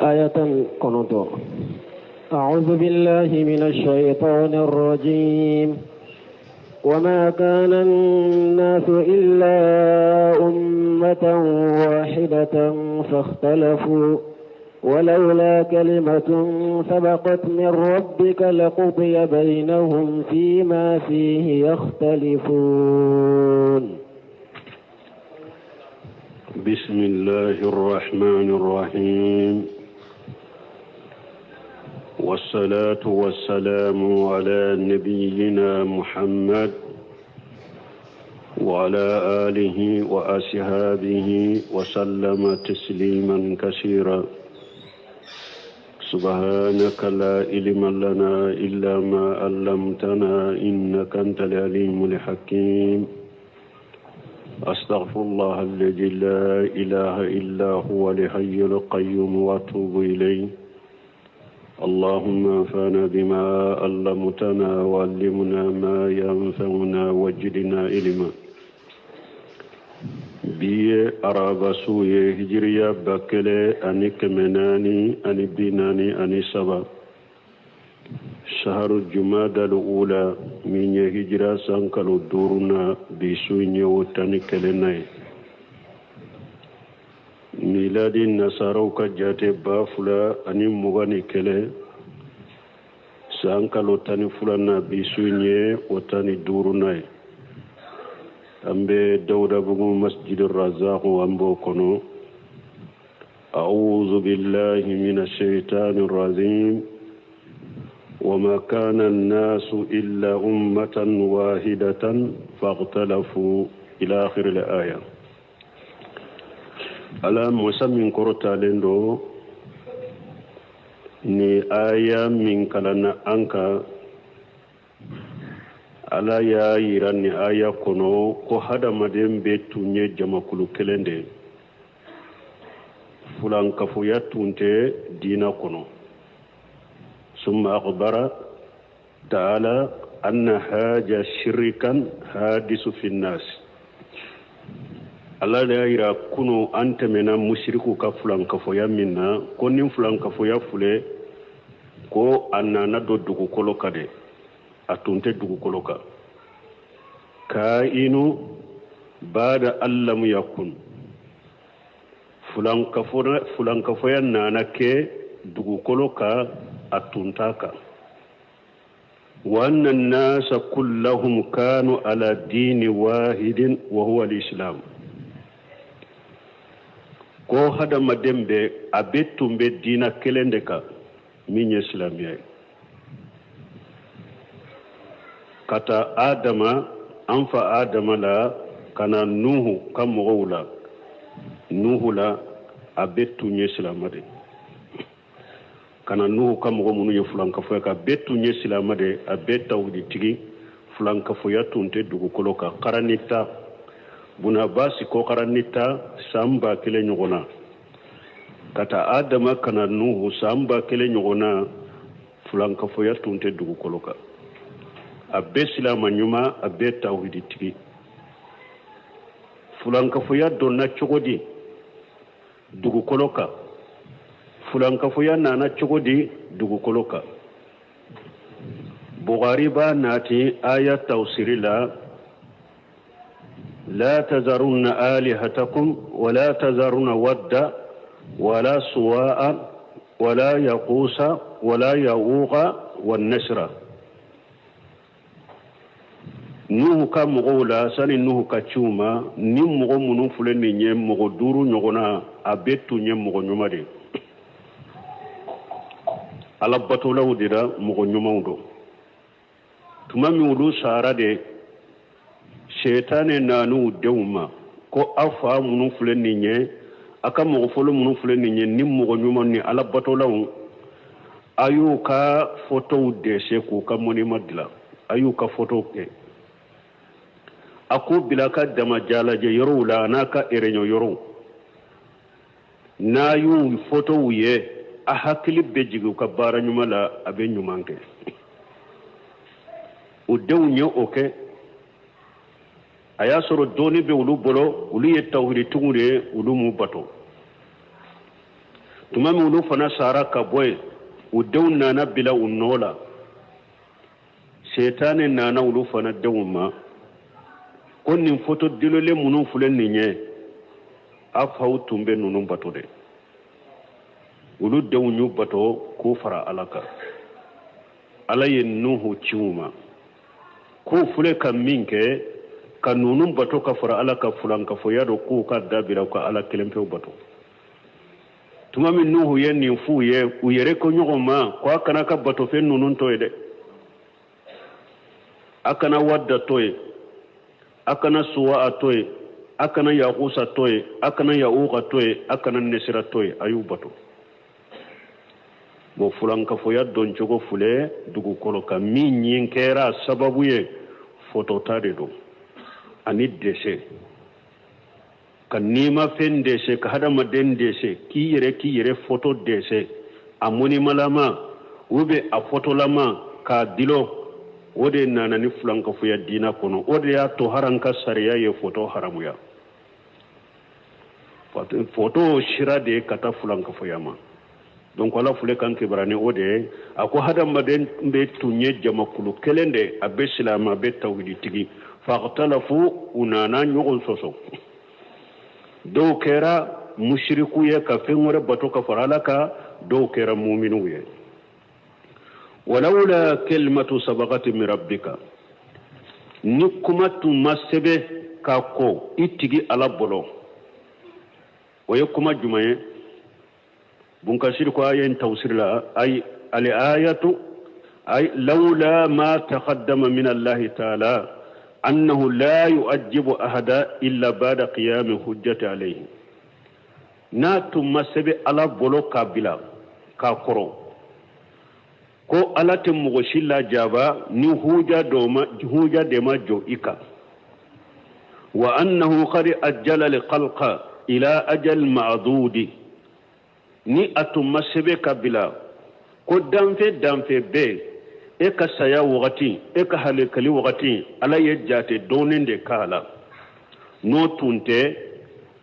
Aya 19. أعوذ بالله من الشيطان الرجيم وما كان الناس إلا أمة واحدة فاختلفوا ولولا كلمة سبقت من ربك لقضي بينهم فيما فيه يختلفون. بسم الله الرحمن الرحيم، والصلاة والسلام على نبينا محمد وعلى آله وأصحابه وسلم تسليما كثيرا. سبحانك لا علم لنا إلا ما علمتنا إنك أنت العليم الحكيم. أستغفر الله الذي لا إله إلا هو الحي القيوم وأتوب إليه. اللهم انفعنا بما علمتنا وعلمنا ما ينفعنا وزدنا علما. Bi ye araba su ye, hijiriya 1443, saharu jumadal ula, min ye hijira san kalo duuruna, bi su in ye o 11nan ye. Miladi nasaraw ka jate, 2021 san kalo 12nan, bi su in ye o 15nan ye. An bɛ Dawudabugu Masjid Razak, an b'o kɔnɔ. أعوذ بالله من الشيطان الرجيم. وما كان الناس إلا أمة واحدة فاختلفوا، إلى آخر الآية. Ala masa min kɔrɔtalen don, ni aya min kalanna an kan, Ala y'a yira ni aya kɔnɔ ko hadamaden bɛɛ tun ye jamakulu kelen de ye, fulankafoya tun tɛ diina kɔnɔ. Summa akbara taala anna haja shirikan hadisu fi nnas. Ala de y'a yira kunu an tɛmɛna musiriku ka fulankafoya min na, ko ni fulankafoya filɛ, ko a nana don dugukolo kan de, a tun tɛ dugukolo kan. Kainu bada an lam yakun, fulankafoya nana kɛ dugukolo kan, a tun t'a kan. Wa anna annasa kullahum kanu ala dini wahidin wa huwa al-islam. Ko hadamaden bɛɛ, a bɛɛ tun bɛ diina kelen de kan, min ye silamɛya ye. Ka taa Adama, an fa Adama la, ka na Nuhu ka mɔgɔw la, Nuhu la, a bɛɛ tun ye silamɛ de. Ka na Nuhu ka mɔgɔ minnu ye fulankafoya kan, a bɛɛ tun ye silamɛ de, a bɛɛ tawhiditigi. Fulankafoya tun tɛ dugukolo kan. Karani ta Bunabasi ko karani ta san 1000 ɲɔgɔn na, ka taa Adama ka na Nuhu, san 1000 ɲɔgɔn na, fulankafoya tun tɛ dugukolo kan. A bɛɛ silama ɲuman, a bɛɛ tawhiditigi. Fulankafoya donna cogo di dugukolo kan? Fulankafoya nana cogo di dugukolo kan? Bukhari b'a nati aya tafsiri la: la tazarunna alihatakum wala tazarunna wadda wala suwa'a wala yaqusa wala yauqa wan nasra. Nuhu ka mɔgɔw la, sani Nuhu ka ci u ma, ni mɔgɔ minnu filɛ nin ye, mɔgɔ duuru ɲɔgɔn na, a bɛɛ tun ye mɔgɔ ɲuman de ye, Ala batolaw de la, mɔgɔ ɲumanw don. Tuma min olu sara de, Sɛtanɛ nan'u denw ma ko aw fa minnu filɛ nin ye, a ka mɔgɔ fɔlɔ minnu filɛ nin ye, ni mɔgɔ ɲuman ni Ala batolaw, a y'u ka fotow dɛsɛ k'u ka monument dilan, a y'u ka fotow kɛ, a k'u bila ka dama jalajɛ yɔrɔw la, a n'a ka réunion yɔrɔw. N'a y'u fotow ye, a hakili bɛ jigin u ka baara ɲuman la, a bɛ ɲuman kɛ. O denw ye o kɛ. A y'a sɔrɔ dɔɔni bɛ olu bolo, olu ye tawhiditigiw de ye, olu m'u bato. Tuma min olu fana sara ka bɔ yen, u denw nana bila u nɔ la. Setane nana olu fana denw ma ko nin foto dilolen minnu filɛ nin ye, a faw tun bɛ ninnu bato dɛ. Olu denw y'u bato k'u fara Ala kan. Ala ye Nuhu ci u ma k'u filɛ ka min kɛ ka ninnu bato ka fara Ala kan, fulankafoya don, k'u ka dabila, u ka Ala kelen pewu bato. Tuma min Nuhu ye nin f'u ye, u yɛrɛ ko ɲɔgɔn ma ko a kana ka batofɛn ninnu to ye dɛ, a kana Wadda to ye, a kana Suwa'a to ye, a kana Yakusa to ye, a kana Ya'uka to ye, a kana Nesira to ye, a y'u bato. Bon, fulankafoya dɔncogo filɛ dugukolo kan, min ɲin kɛra sababu ye fotota de don ani dɛsɛ ka nimafɛn dɛsɛ, ka hadamaden dɛsɛ, k'i yɛrɛ foto dɛsɛ, a monimalama ou bien a fotolama k'a dilo. O de nana ni fulankafoya diina kɔnɔ. O de y'a to haran ka sariya ye foto haramuya. Foto sira de ye ka taa fulankafoya ma. Donc Ala filɛ kan kibara ni o de ye. A ko hadamaden bɛ tun ye jamakulu kelen de, a bɛ silamɛ, a bɛ tawhiditigi. Fakhtalafu, u nana ɲɔgɔn sɔsɔ. Dɔw kɛra musiriku ye ka fɛn wɛrɛ bato ka fara Ala kan, dɔw kɛra muminiw ye. Walawla kalimatu sabaqati min rabbika, ni kuma tun ma sɛbɛn k'a kɔ i tigi Ala bolo. O ye kuma jumɛn ye? Bunkasiri ko aya in tafsir la, ay al ayatu ay lawla ma taqaddama min Allah ta'ala annahu la yu'ajjibu ahada illa ba'da qiyami hujjati alayhi. N'a tun ma sɛbɛn Ala bolo k'a bila k'a kɔrɔ ko Ala tɛ mɔgɔ si lajaba ni huja dɔ ma, huja de ma jɔ i kan, wa annahu qad ajjala al-khalqa ila ajal ma'dudi, ni a tun ma sɛbɛn ka bila ko danfɛn danfɛn bɛɛ, e ka saya wagati, e ka halakali wagati, Ala ye jate dɔɔnin de k'a la, n'o tun tɛ,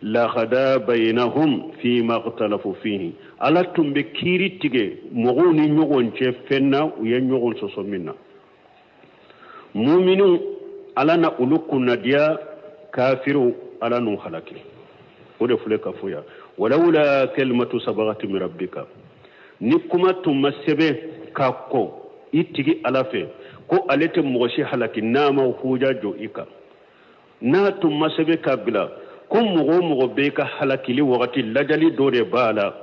laqada bainahum fima ikhtalafu fihi, Ala tun bɛ kiiri tigɛ mɔgɔw ni ɲɔgɔn cɛ fɛn na u ye ɲɔgɔn sɔsɔ min na. Muminu, Ala na olu kunnadiya, kafiriw, Ala n'u halaki. O de filɛ ka fɔ yan: walawla kalimatu sabaqati min rabbika, ni kuma tun ma sɛbɛn k'a kɔ i tigi Ala fɛ ko ale tɛ mɔgɔ si halaki n'a ma huja jɔ i kan, n'a tun ma sɛbɛn k'a bila ko mɔgɔ o mɔgɔ bɛ i ka halakili wagati lajali dɔ de b'a la,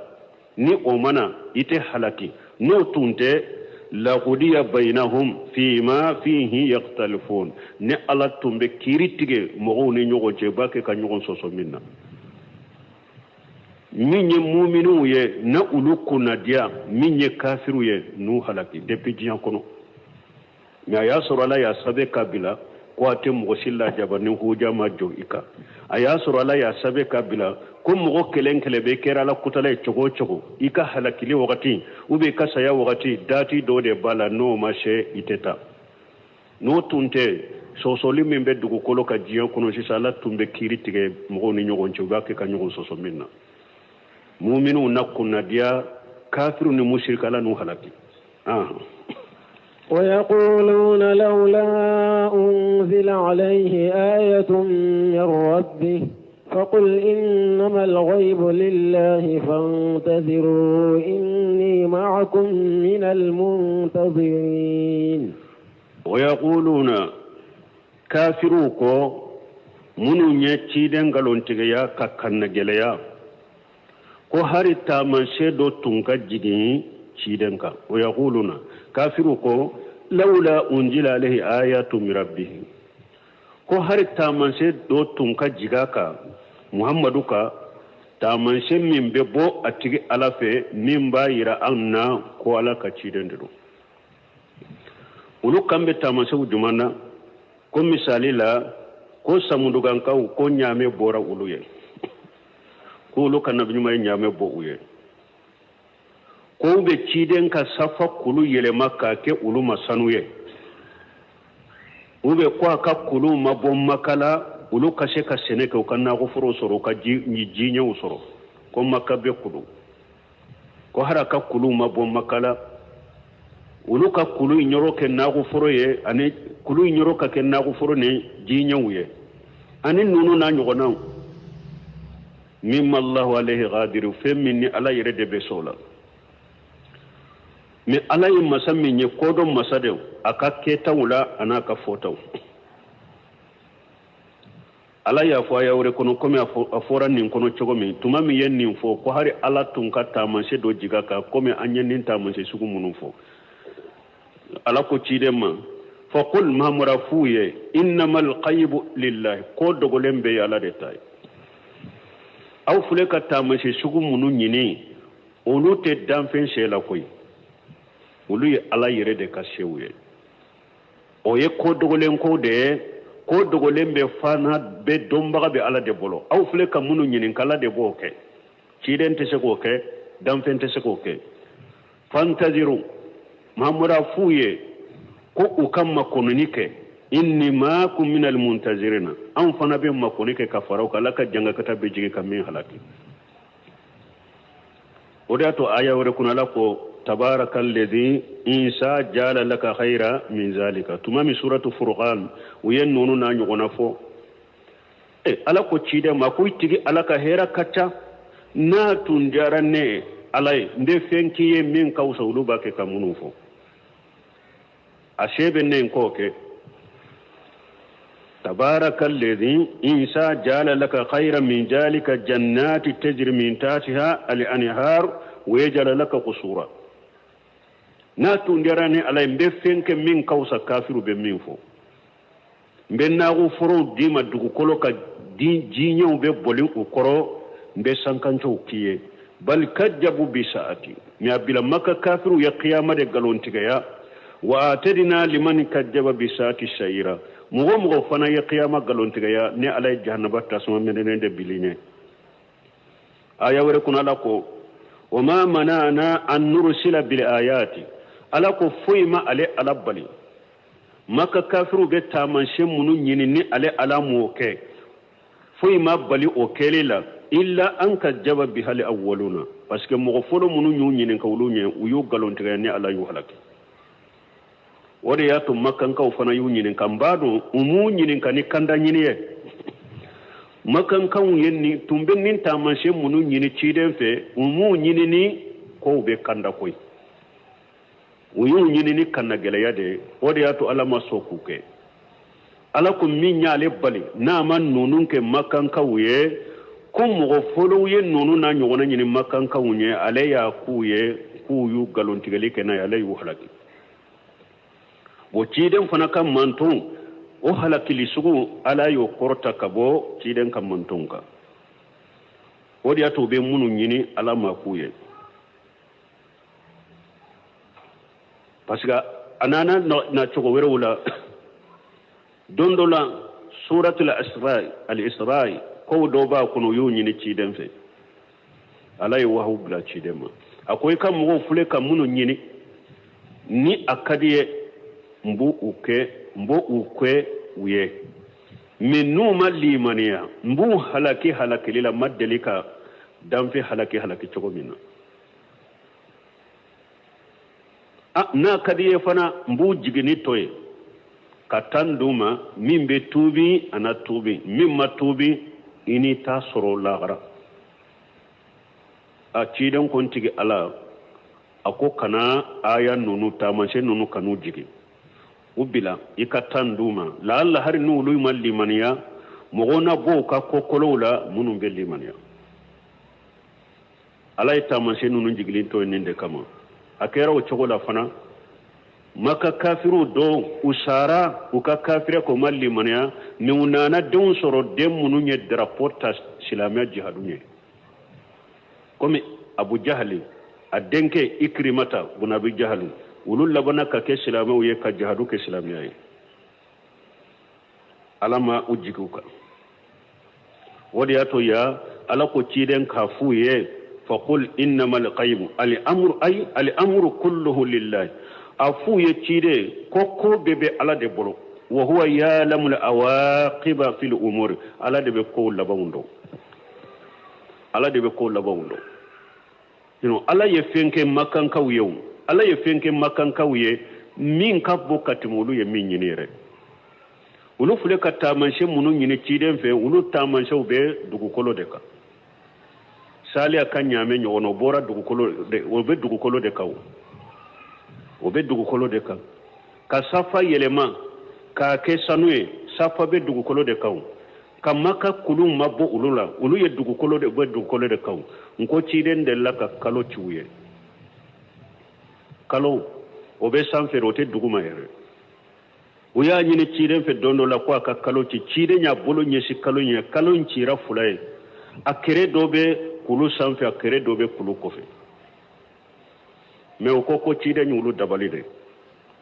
ni o mana i tɛ halaki, n'o tun tɛ, laqudiya bainahum fima fihi yakhtalifun, ni Ala tun bɛ kiiri tigɛ mɔgɔw ni ɲɔgɔn cɛ, b'a kɛ ka ɲɔgɔn sɔsɔ min na. Min ye muminiw ye, na olu kunnadiya, min ye kafiriw ye, n'u halaki depuis diɲɛ kɔnɔ. Mais a y'a sɔrɔ Ala y'a sɛbɛn ka bila ko a tɛ mɔgɔ si lajaba ni huja ma jɔ i kan. A y'a sɔrɔ Ala y'a sɛbɛn ka bila ko mɔgɔ kelen kelen bɛ kɛra Ala kutala ye cogo o cogo, i ka halakili wagati ou bien i ka saya wagati, date dɔ de b'a la, n'o ma se i tɛ taa. N'o tun tɛ, sɔsɔli min bɛ dugukolo ka diɲɛ kɔnɔ sisan, Ala tun bɛ kiiri tigɛ mɔgɔw ni ɲɔgɔn cɛ, u b'a kɛ ka ɲɔgɔn sɔsɔ min na. Muminiw na kunnadiya, kafiriw ni musirika, Ala n'u halaki. ويقولون لولا أنزل عليه آية من ربه، فقل إنما الغيب لله فانتظروا إني معكم من المنتظرين. ويقولون، kafiru ko minnu ye ciden nkalontigiya ka kannagɛlɛya ko hari taamasiyɛn dɔ tun ka jigin ciden kan. ويقولون، kafiru ko لولا أنزل عليه آية من ربه, ko hari taamasiyɛn dɔ tun ka jigin a kan, Muhammadu ka taamasiyɛn min bɛ bɔ a tigi Ala fɛ, min b'a yira an na ko Ala ka ciden de don. Olu kan bɛ taamasiyɛnw jumɛn na? Ko misali la, ko Samudugankaw ko ɲaamɛ bɔra olu ye, ko olu ka nabiɲuman ye ɲaamɛ bɔ u ye, ko u bɛ ciden ka safa kulu yɛlɛma k'a kɛ olu ma sanu ye, u bɛ ko a ka kulu ma bɔ Maka la, olu ka se ka sɛnɛ kɛ, u ka nakɔforo sɔrɔ, u ka ji ɲɛw sɔrɔ, ko Maka bɛ kulu. Ko hari a ka kuluw ma bɔ Maka la, olu ka kulu in yɔrɔ kɛ nakɔforo ye, ani kulu in yɔrɔ ka kɛ nakɔforo ni jiɲɛw ye, ani ninnu n'a ɲɔgɔnnaw. Mimma Allahu alayhi qadiru, fɛn min ni Ala yɛrɛ de bɛ se o la. Mais Ala ye masa min ye, kodɔn masa de, a ka kɛtaw la a n'a ka fɔtaw. Ala y'a fɔ aya wɛrɛ kɔnɔ, komi a fɔra nin kɔnɔ cogo min, tuma min ye nin fɔ ko hari Ala tun ka taamasiyɛn dɔ jigin a kan, komi an ye nin taamasiyɛn sugu minnu fɔ. Ala ko ciden ma, faqul, Mahamadu f'u ye, innamal ghaibu lillahi, ko dogolen bɛɛ ye Ala de ta ye. Aw filɛ ka taamasiyɛn sugu minnu ɲini, olu tɛ danfɛn se la koyi, olu ye Ala yɛrɛ de ka sew ye. O ye ko dogolen ko de ye, ko dogolen bɛ fana bɛ dɔnbaga bɛ Ala de bolo. Aw filɛ ka minnu ɲininka, Ala de b'o kɛ, ciden tɛ se k'o kɛ, danfɛn tɛ se k'o kɛ. Fantaziru, Mahamadu f'u ye ko u ka makɔnɔni kɛ, inni maakum minal muntazirina, anw fana bɛ makɔnɔ kɛ ka fara u kan, Ala ka jangakata bɛ jigin ka min halaki. O de y'a to aya wɛrɛ kɔnɔ, Ala ko tabaraka alladhi in sha jala laka khayra min zalika. Tuma min suratu Furqan, u ye ninnu n'a ɲɔgɔnna fɔ, e Ala ko ciden ma ko i tigi Ala ka hɛrɛ ka ca, n'a tun diyara ne Ala ye, n bɛ fɛn k'i ye min ka fisa olu b'a kɛ ka minnu fɔ. A se bɛ ne k'o kɛ. Tabaraka alladhi in sha jala laka khayra min zalika jannati tajri min tahtiha al-anhar wa yaj'al laka qusura. N'a tun diyara ne Ala ye, n bɛ fɛn kɛ min ka fisa kafiru bɛ min fɔ. N bɛ nakɔ forow d'i ma dugukolo ka jiɲɛw bɛ boli u kɔrɔ, n bɛ sankancow k'i ye. Bal kajjabu bi sa'ati, mais a bila Maka kafiru ye kiyama de nkalontigɛya. Wa atadina liman kajjaba bi sa'ati sa'ira, mɔgɔ mɔgɔ fana ye kiyama nkalontigɛya, ni Ala ye jahanaba tasuma mɛnɛnen de bili ɲɛ. Aya wɛrɛ kɔnɔ, Ala ko wa ma mana'ana an nursila bil ayati, Ala ko foyi ma ale Ala bali Maka kafiru bɛ taamasiyɛn minnu ɲini ni ale Ala m'o kɛ, foyi ma bali o kɛli la, illa an kajjaba bihal awwaluna, parce que mɔgɔ fɔlɔ minnu y'u ɲininka olu ɲɛ, u y'u nkalontigɛ, ni Ala y'u halaki. O de y'a to Makankaw fana y'u ɲininka. N b'a dɔn u m'u ɲininka ni kanda ɲini ye. Makankaw ye nin tun bɛ nin taamasiyɛn minnu ɲini ciden fɛ, u m'u ɲini ni kow bɛ kanda koyi, u y'u ɲini ni kanna gɛlɛya de ye. O de y'a to Ala ma sɔn k'u kɛ. Ala ko min y'ale bali n'a ma ninnu kɛ Makankaw ye, ko mɔgɔ fɔlɔw ye ninnu n'a ɲɔgɔnna ɲini Makankaw ye, ale y'a k'u ye k'u y'u nkalontigɛli kɛ n'a ye, ale y'u halaki. O ciden fana ka manton o halakili sugu, Ala y'o kɔrɔta ka bɔ ciden ka mantonw kan. O de y'a to u bɛ minnu ɲini, Ala ma k'u ye, parce que a nana na cogo wɛrɛw la. Don dɔ la, suratul Isra, al-Isra, kow dɔw b'a kɔnɔ, u y'u ɲini ciden fɛ. Ala ye wahayu bila ciden ma, a ko i ka mɔgɔw filɛ ka minnu ɲini, ni a ka di ye, n b'u u kɛ, n b'o u kɛ u ye, mais n'u ma limaniya, n b'u halaki halakili la ma deli ka danfɛn halaki halaki cogo min na. A n'a ka di ye fana, n b'u jigin ni tɔ ye ka tan d'u ma, min bɛ tuubi a na tuubi, min ma tuubi, i n'i ta sɔrɔ lahara. A ciden ko n tigi Ala, a ko kana aya ninnu taamasiyɛn ninnu kan'u jigin, u bila i ka tan d'u ma, laala hari n'olu ma limaniya, mɔgɔw na bɔ u ka kokolow la minnu bɛ limaniya. Ala ye taamasiyɛn ninnu jigilen to nin de kama. A kɛra o cogo la fana. Maka kafiriw dɔw, u sara u ka kafiriya k'u ma limaniya, mais u nana denw sɔrɔ, den minnu ye drapeau ta silamɛya jihadu ɲɛ, komi Abu Jahali a denkɛ Ikirimata bun Abi Jahali, olu labanna ka kɛ silamɛw ye ka jihadu kɛ silamɛya ye. Ala ma u jigi u kan. O de y'a to ya Ala ko ciden k'a f'u ye, faqul innamal ghaibu al amru ay al amru kulluhu lillahi. A f'u ye ciden ko ko bɛɛ bɛ Ala de bolo. Wa huwa ya'lamul awaqiba fil umuri, Ala de bɛ kow labanw dɔn, Ala de bɛ kow labanw dɔn. Sinon Ala ye fɛn kɛ makankaw ye o Ala ye fɛn kɛ makankaw ye min ka bon ka tɛmɛ olu ye min ɲini yɛrɛ olu filɛ ka taamasiyɛn minnu ɲini ciden fɛ olu taamasiyɛnw bɛ dugukolo de kan saliya ka ɲaamɛ ɲɔgɔn o bɔra dugukolo de o bɛ dugukolo de kan o o bɛ dugukolo de kan ka safa yɛlɛma k'a kɛ sanu ye safa bɛ dugukolo de kan o ka maka kulu mabɔ olu la olu ye dugukolo de bɛ dugukolo de kan n ko ciden delila ka kalo ci u ye kalo o bɛ sanfɛ o tɛ duguma yɛrɛ u y'a ɲini ciden fɛ don dɔ la ko a ka kalo ci ciden y'a bolo ɲɛsin kalo ɲɛ kalo in cira fila ye a kere dɔ bɛ kulu sanfɛ a kere dɔ bɛ kulu kɔfɛ mais u ko ko ciden y'olu dabali de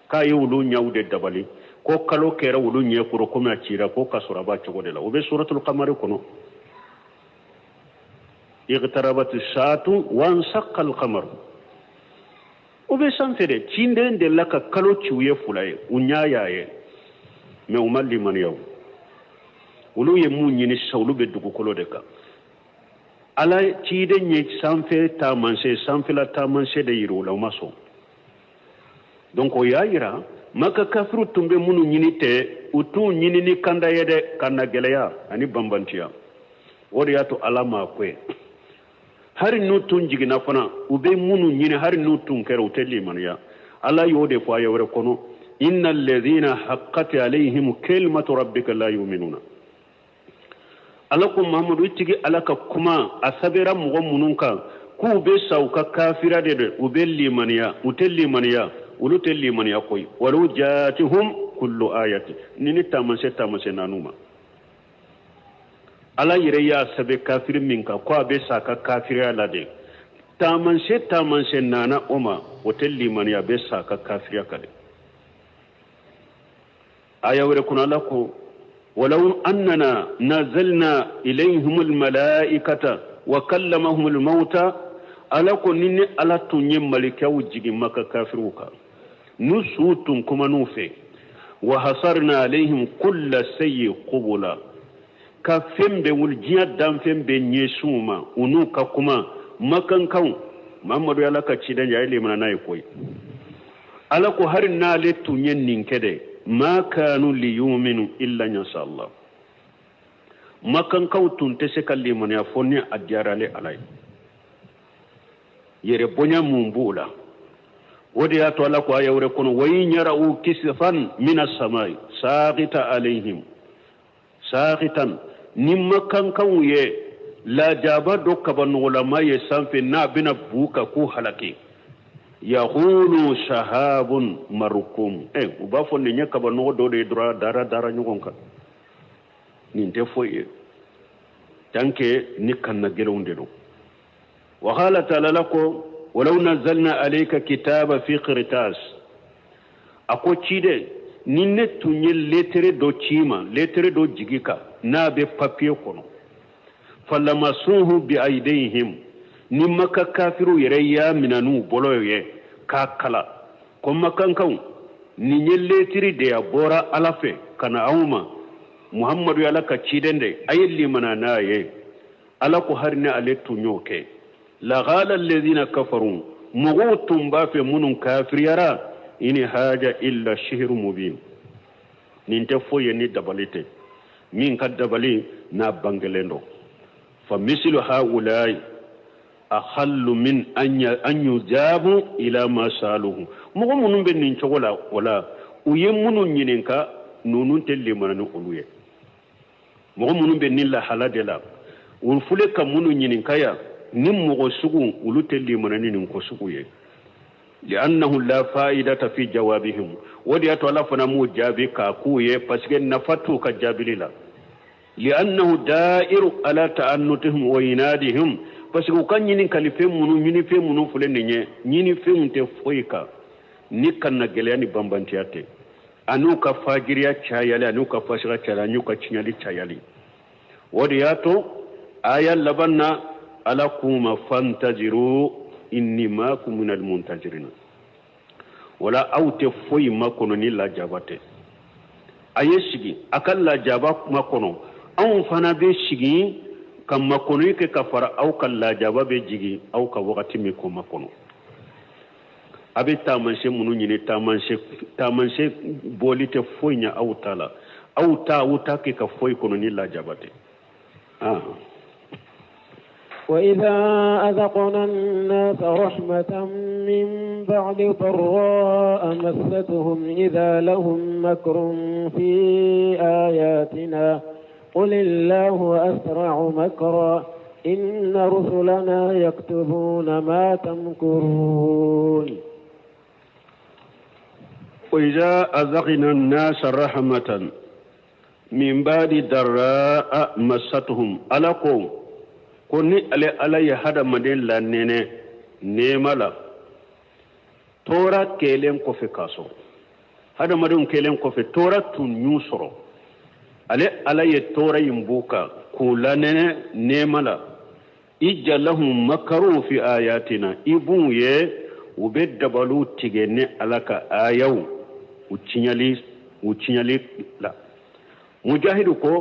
k'a ye olu ɲɛw de dabali ko kalo kɛra olu ɲɛ kɔrɔ komi a cira ko k'a sɔrɔ a b'a cogo de la o bɛ suratul kamari kɔnɔ iqtarabati saatu wansaqqa alqamaru o bɛ sanfɛ de ciden delila ka kalo ci u ye fila ye u ɲɛ y'a ye mais u ma limaniya olu ye mun ɲini sisan olu bɛ dugukolo de kan ala ciden ye sanfɛ taamasiyɛn sanfɛla taamasiyɛn de yira u la u ma sɔn donc o y'a yira maka kafiriw tun bɛ minnu ɲini tɛ u t'u ɲini ni kanda ye dɛ kannagɛlɛya ani banbantiya o de y'a to ala m'a kɛ hari n'u tun jiginna fana u bɛ minnu ɲini hari n'u tun kɛra u tɛ limaniya ala y'o de fɔ aya wɛrɛ kɔnɔ inna alladhina haqqat alayhim kalimatu rabbika la yu'minuna ala ko mahamadu i tigi ala ka kuma a sɛbɛra mɔgɔ minnu kan k'u bɛ sa u ka kafira de dɛ u bɛ limaniya u tɛ limaniya olu tɛ limaniya koyi walaw jaatihum kullu ayati ni ni taamasiyɛn taamasiyɛn nan'u ma ala yɛrɛ y'a sɛbɛn kafiri min kan ko a bɛ sa a ka kafiriya la de taamasiyɛn taamasiyɛn nana o ma o tɛ limaniya a bɛ sa a ka kafiriya kan de aya wɛrɛ kɔnɔ ala ko walaw annana nazalna ilayhim almalaikata wa kallamahum almauta ala ko ni ne ala tun ye malikaw jigin maka kafiriw kan n'u suw tun kuman'u fɛ wa hasarna alayhim kulla shay'in qubula ka fɛn bɛɛ wuli diɲɛ danfɛn bɛɛ ɲɛsin u ma u n'u ka kuma makankaw mamadu ye ala ka ciden ye a ye limana n'a ye koyi ala ko hari n'ale tun ye nin kɛ dɛ ma kanu liyuminu illa yasha allah makankaw tun tɛ se ka limaniya fo ni a diyara ale ala ye yɛrɛ bonya mun b'o la o de y'a to ala ko aya wɛrɛ kɔnɔ wa in yarau kisfan mina samai saakita alayhim saakitan ni makankaw ye lajaba dɔ kabanɔgɔlama ye sanfɛ n'a bɛna b'u kan k'u halaki yakulu sahabun marukum ɛ u b'a fɔ nin ye kabanɔgɔ dɔ de ye dɔrɔn dara dara ɲɔgɔn kan nin tɛ foyi ye tant que ni kannagɛlɛnw de don wa qala taala ala ko walaw nazalna alayka kitaba fi qirtas a ko ciden ni ne tun ye letere dɔ ci ma letere dɔ jigi kan n'a bɛ papiye kɔnɔ falamasuhu bi aidihim ni maka kafiriw yɛrɛ y'a minɛ n'u bolo ye k'a kalan ko makankaw nin ye letiri de ye a bɔra ala fɛ ka na aw ma muhamadu ye ala ka ciden de a ye limana n'a ye ala ko hari ni ale tun y'o kɛ laqala alladhina kafaru mɔgɔw tun b'a fɔ minnu kafiriyara in haja illa sihiru mubin nin tɛ foyi ye ni dabali tɛ min ka dabali n'a bangelen don fa misilu haulai ahallu min an yujabu ila ma saluhu mɔgɔ minnu bɛ nin cogo la o la u ye minnu ɲininka ninnu tɛ limana ni olu ye mɔgɔ minnu bɛ nin lahala de la u filɛ ka minnu ɲininka yan ni mɔgɔ sugu olu tɛ limana ni nin ko sugu ye li'annahu la fa'idata fi jawabihim o de y'a to ala fana m'u jaabi k'a k'u ye parce que nafa t'u ka jaabili la li'annahu da'iru ala ta'annutihim wa inadihim parce que u ka ɲininkalifɛn minnu ɲinifɛn minnu filɛ nin ye ɲinifɛnw tɛ foyi kan ni kannagɛlɛya ni banbantiya tɛ an'u ka fajiriya cayali an'u ka fasiya cayali an'u ka tiɲɛli cayali o de y'a to aya laban na ala k'u ma fantaziru inni maakum minal muntazirina wala aw tɛ foyi makɔnɔ ni lajaba tɛ a ye sigi a ka lajaba makɔnɔ anw fana bɛ sigi Ka makɔnɔni kɛ ka fara aw kan lajaba bɛ jigin aw kan wagati min k'o makɔnɔ. A bɛ taamasiyɛn minnu ɲini, taamasiyɛn bɔli tɛ foyi ɲɛ aw ta la. Aw ta, aw t'a kɛ ka foyi kɔnɔ ni lajaba tɛ. وإذا أذقنا الناس رحمة من بعد ضراء مستهم إذا لهم مكر في آياتنا قل الله أسرع مكرا إن رسلنا يكتبون ما تمكرون. وإذا أذقنا الناس رحمة min ba'di darra'a massatuhum, Ala ko ko ni ale Ala ye hadamaden lanɛnɛ nɛɛma la, tɔɔrɔ kɛlen kɔfɛ k'a sɔrɔ hadamadenw kɛlen kɔfɛ tɔɔrɔ tun y'u sɔrɔ, ale Ala ye tɔɔrɔ in b'u kan k'u lanɛnɛ nɛɛma la, ija lahum makaru fi ayatina, i b'u ye u bɛ dabaliw tigɛ ne Ala ka ayaw u tiɲali la. Mujahidu ko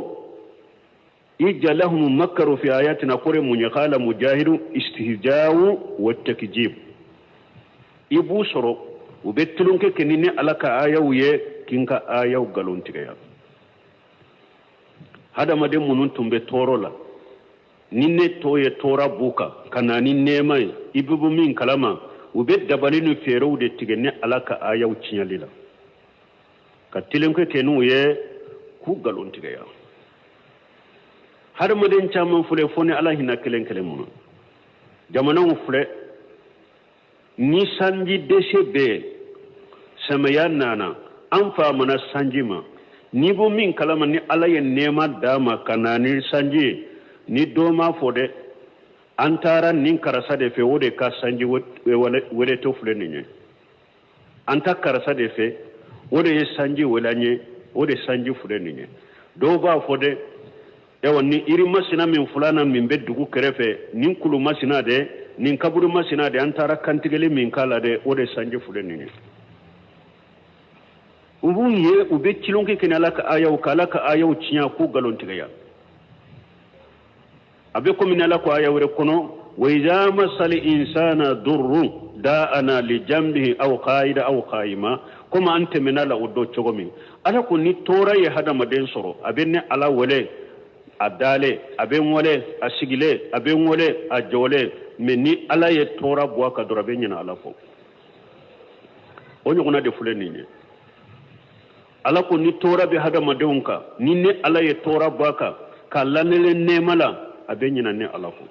ija lahum makaru fi ayatina kore mun ye? Qala Mujahidu: istihjawu wa takjib. I b'u sɔrɔ u bɛ tulonkɛ kɛ ni ne Ala ka ayaw ye, k'i ka ayaw nkalon tigɛya. Hadamaden minnu tun bɛ tɔɔrɔ la, ni ne tɔ ye tɔɔrɔ b'u kan ka na ni nɛɛma ye, i bɛ bɔ min kalama, u bɛ dabali ni fɛɛrɛw de tigɛ ne Ala ka ayaw tiɲɛli la, ka tulonkɛ kɛ n'u ye, k'u nkalon tigɛya. Hadamaden caman filɛ, fo ni Ala hinɛ kelen kelen mun. Jamanaw filɛ, ni sanji dɛsɛ bɛ yen, samiya nana, an famana sanji ma. N'i bɔ min kalama, ni Ala ye nɛɛma d'a ma ka na ni sanji ye, ni dɔ m'a fɔ dɛ, an taara nin karisa de fɛ, o de ka sanji weleto filɛ nin ye. An ta karisa de fɛ, o de ye sanji wele an ye, o de sanji filɛ nin ye. Dɔw b'a fɔ dɛ, yawa, ni iri masina min filanan min bɛ dugu kɛrɛfɛ, nin kulu masina dɛ, nin kaburu masina dɛ, an taara kantigɛli min k'a la dɛ, o de sanji filɛ nin ye. U b'u ye u bɛ tulonkɛ kɛ ni Ala ka ayaw, ka Ala ka ayaw tiɲɛ, k'u nkalon tigɛya. A bɛ komi Ala ko aya wɛrɛ kɔnɔ: wa iza masal insana durru da'ana li jambihi aw qa'ida aw qa'ima. Komi an tɛmɛna la o dɔ cogo min, Ala ko ni tɔɔrɔ ye hadamaden sɔrɔ, a bɛ ne Ala wele a dalen, a bɛ n wele a sigilen, a bɛ n wele a jɔlen. Mais ni Ala ye tɔɔrɔ bɔ a kan dɔrɔn, a bɛ ɲinɛ Ala kɔ. O ɲɔgɔnna de filɛ nin ye. Ala ko ni tɔɔrɔ bɛ hadamadenw kan, ni ne Ala ye tɔɔrɔ bɔ a kan k'a lanɛlɛ nɛɛma la, a bɛ ɲinɛ ne Ala kɔ.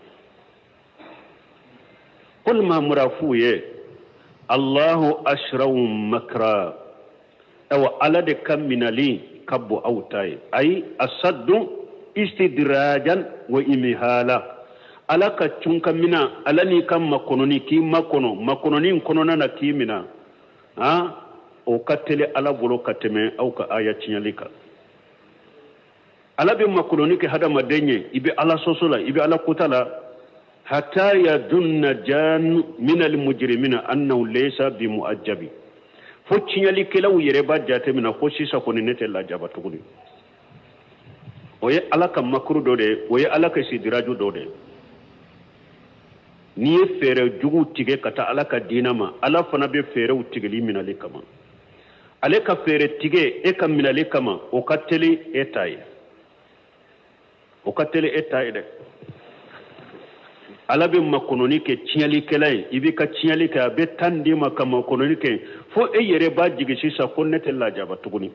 Qul, Mamura f'u ye: Allahu asra'u makra. Awa, Ala de ka minali ka bon aw ta ye. Ayi, asaddu istidrajan wa imihala. Ala ka cunka mina, Ala n'i ka makɔnɔni, k'i makɔnɔ makɔnɔni kɔnɔna na k'i mina, han, o ka teli Ala bolo ka tɛmɛ aw ka aya tiɲɛli kan. Ala bɛ makɔnɔni kɛ hadamaden ye, i bɛ Ala sɔsɔ la, i bɛ Ala kota la, hatta yadunna jan min almujrimina annahu laysa bimu'ajjabi, fo tiɲɛlikɛlaw yɛrɛ b'a jateminɛ ko sisan kɔni ne tɛ lajaba tuguni. O ye Ala ka makuru dɔ de ye, o ye Ala ka sidiraju dɔ de ye. N'i ye fɛɛrɛ jugu tigɛ ka taa Ala ka diinɛ ma, Ala fana bɛ fɛɛrɛw tigɛli minɛli kama. Ale ka fɛɛrɛ tigɛ e ka minɛli kama, o ka teli e ta ye, o ka teli e ta ye dɛ. Ala bɛ makɔnɔni kɛ tiɲɛlikɛla ye, i b'i ka tiɲɛli kɛ, a bɛ tan d'i ma ka makɔnɔni kɛ, fo e yɛrɛ b'a jigi sisan ko ne tɛ lajaba tuguni.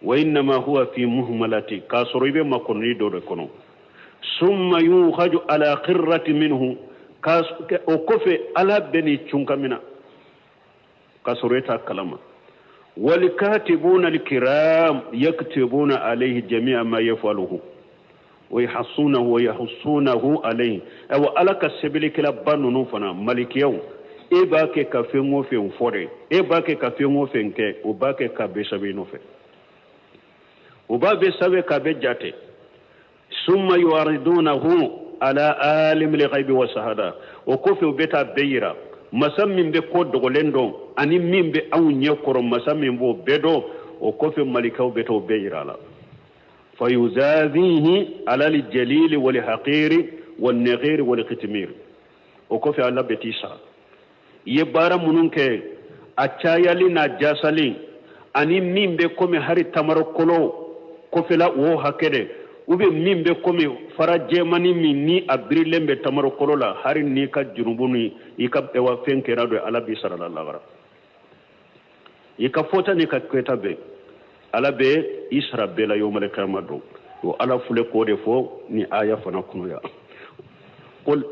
Wa innama huwa fi muhmalati, k'a sɔrɔ i bɛ makɔnɔni dɔ de kɔnɔ. Summa yukhaju ala khirrati minhu, o kɔfɛ Ala bɛ n'i cunka mina k'a sɔrɔ e t'a kalama. Walikatibuna alkiram yaktubuna alayhi jami'a ma yafaluhu wa yahsunahu alayhi. Awa, Ala ka sɛbɛnnikɛlaba ninnu fana, malikiyaw, e b'a kɛ ka fɛn o fɛn fɔ dɛ, e b'a kɛ ka fɛn o fɛn kɛ, o b'a kɛ ka bɛɛ sɛbɛn i nɔfɛ, o b'a bɛɛ sɛbɛn k'a bɛɛ jate. Summa yu'aridunahu ala alimil ghaibi wa sahada, o kɔfɛ u bɛ taa bɛɛ yira masa min bɛ ko dogolen dɔn ani min bɛ anw ɲɛ kɔrɔ, masa min b'o bɛɛ dɔn. O kɔfɛ malikaw bɛ t'o bɛɛ yira a la. Fayuzazihi alal jalili wal haqiri wal naghiri wal kitmir. O kɔfɛ Ala bɛ t'i sara i ye baara minnu kɛ, a cayali n'a jasali, ani min bɛ komi hari tamarokolo kɔfɛla o hakɛ dɛ, ou bien min bɛ komi fara jɛmani min ni a birilen bɛ tamarokolo la, hari n'i ka junubu ni i ka ewa fɛn kɛra dɔ, Ala b'i sara la lagara. I ka fɔta n'i ka kɛta bɛɛ, Ala bɛ i sara bɛɛ la yawmal kiyama don. O Ala filɛ k'o de fɔ ni aya fana kɔnɔ yan. Qul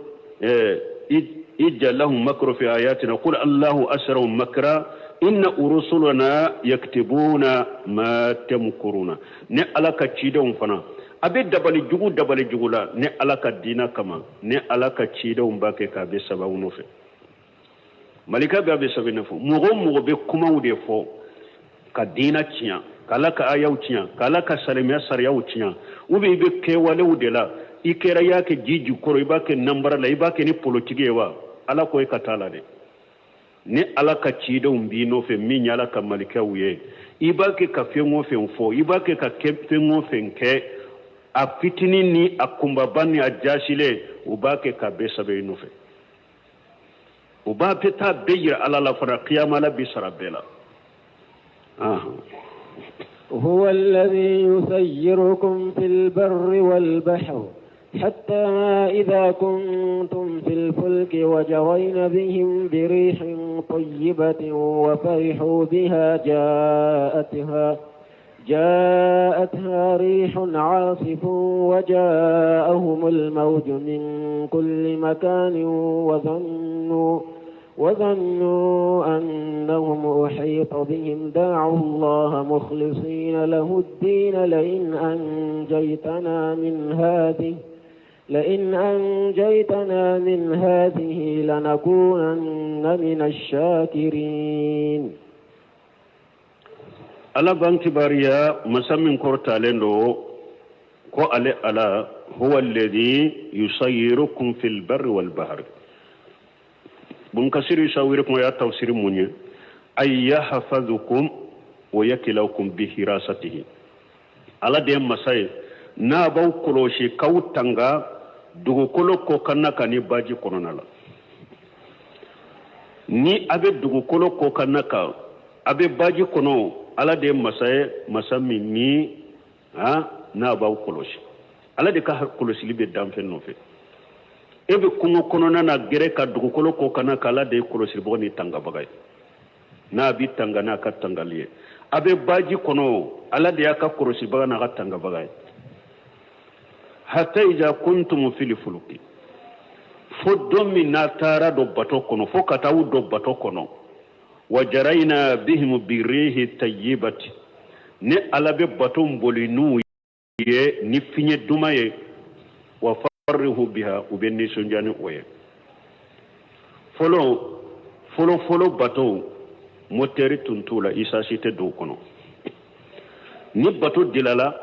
ij'al lahum makru fi ayatina qul Allahu asra'u makra inna rusulana yaktubuna ma tamkuruna. Ni Ala ka cidenw fana a bɛ dabali jugu dabali jugu la ni Ala ka diina kama, ni Ala ka cidenw b'a kɛ k'a bɛ sɛbɛn aw nɔfɛ. Malika bɛ a bɛ sɛbɛn ne fɔ mɔgɔ o mɔgɔ bɛ kumaw de fɔ ka diina tiɲɛ, ka Ala ka ayaw tiɲɛ, ka Ala ka salimaya sariyaw tiɲɛ, ou bien i bɛ kɛwalew de la, i kɛra i y'a kɛ ji jukɔrɔ, i b'a kɛ nanbara la, i b'a kɛ ni politiki ye wa, Ala ko e ka taa la dɛ. Ni Ala ka cidenw b'i nɔfɛ min ye Ala ka malikaw ye, i b'a kɛ ka fɛn o fɛn fɔ, i b'a kɛ ka fɛn o fɛn kɛ, a fitinin ni a kunbaba ni a jasilen, u b'a kɛ k'a bɛɛ sɛbɛn i nɔfɛ. U b'a bɛ taa bɛɛ yira Ala la fana, kiyama Ala b'i sara bɛɛ la. هو الذي يسيركم في البر والبحر حتى إذا كنتم في الفلك وجرين بهم بريح طيبة وفرحوا بها جاءتها ريح عاصف وجاءهم الموج من كل مكان وظنوا أنهم أحيط بهم دعوا الله مخلصين له الدين لئن أنجيتنا من هذه لنكونن من الشاكرين. Ala b'an kibariya masa min kɔrɔtalen don ko ale Ala huwa alladhi yusayirukum fil barri wal bahri. Bun Kasir yusawirukum ya tafsiri mun ye? Ay yahfazukum wa yakilaukum bi hirasatihi. Ala de ye masa ye n'a b'aw kɔlɔsi k'aw tanga dugukolo kɔkanna kan ni baji kɔnɔna la. Ni a bɛ dugukolo kɔkanna kan, a bɛ baji kɔnɔ, Ala de ye masa ye, masa min ni n'a b'aw kɔlɔsi. Ala de ka kɔlɔsili bɛ danfɛn nɔfɛ. E bɛ kungo kɔnɔna na gɛrɛ ka dugukolo kɔkanna kan, Ala de ye kɔlɔsibagaw ni tangabaga ye, n'a bɛ tanga n'a ka tangali ye. A bɛ baji kɔnɔ, Ala de y'a ka kɔlɔsibaga n'a ka tangabaga ye. Hatta iza kuntum fil fuluki, fo don min n'a taara don bato kɔnɔ, fo ka taa u don bato kɔnɔ, wa jarayna bihim birihi tayyibati, ni Ala bɛ bato boli n'u ye ni fiɲɛ duman ye, wa farihu biha, u bɛ nisɔndiya ni o ye. Fɔlɔ fɔlɔ fɔlɔ bato motɛri tun t'u la, isansi tɛ don kɔnɔ. Ni bato dilala,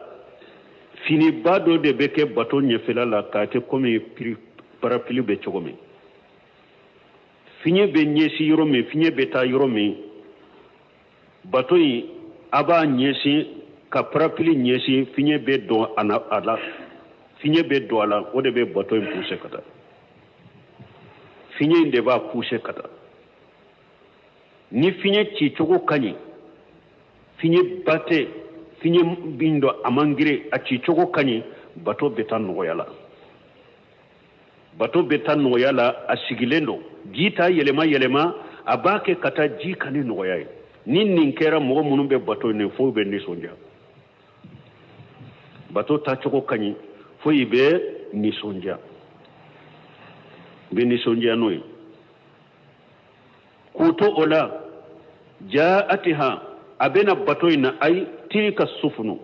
finiba dɔ de bɛ kɛ bato ɲɛfɛla la k'a kɛ komi parapili bɛ cogo min. Fiɲɛ bɛ ɲɛsin yɔrɔ min, fiɲɛ bɛ taa yɔrɔ min, bato in a b'a ɲɛsin ka parapili ɲɛsin, fiɲɛ bɛ don a la, fiɲɛ bɛ don a la, o de bɛ bato in pousser ka taa. Fiɲɛ in de b'a pousser ka taa. Ni fiɲɛ cicogo ka ɲi, fiɲɛ ba tɛ, fiɲɛ min don a man girin, a cicogo ka ɲi, bato bɛ taa nɔgɔya la. Bato bɛ taa nɔgɔya la, a sigilen don, ji t'a yɛlɛma yɛlɛma, a b'a kɛ ka taa ji kan ni nɔgɔya ye. Ni nin kɛra, mɔgɔ minnu bɛ bato in fo bɛ nisɔndiya. Bato taacogo ka ɲi, fo i bɛ nisɔndiya, i bɛ nisɔndiya n'o ye. K'u to o la, jaatiha, a bɛna bato in na, ayi tilka sufunu,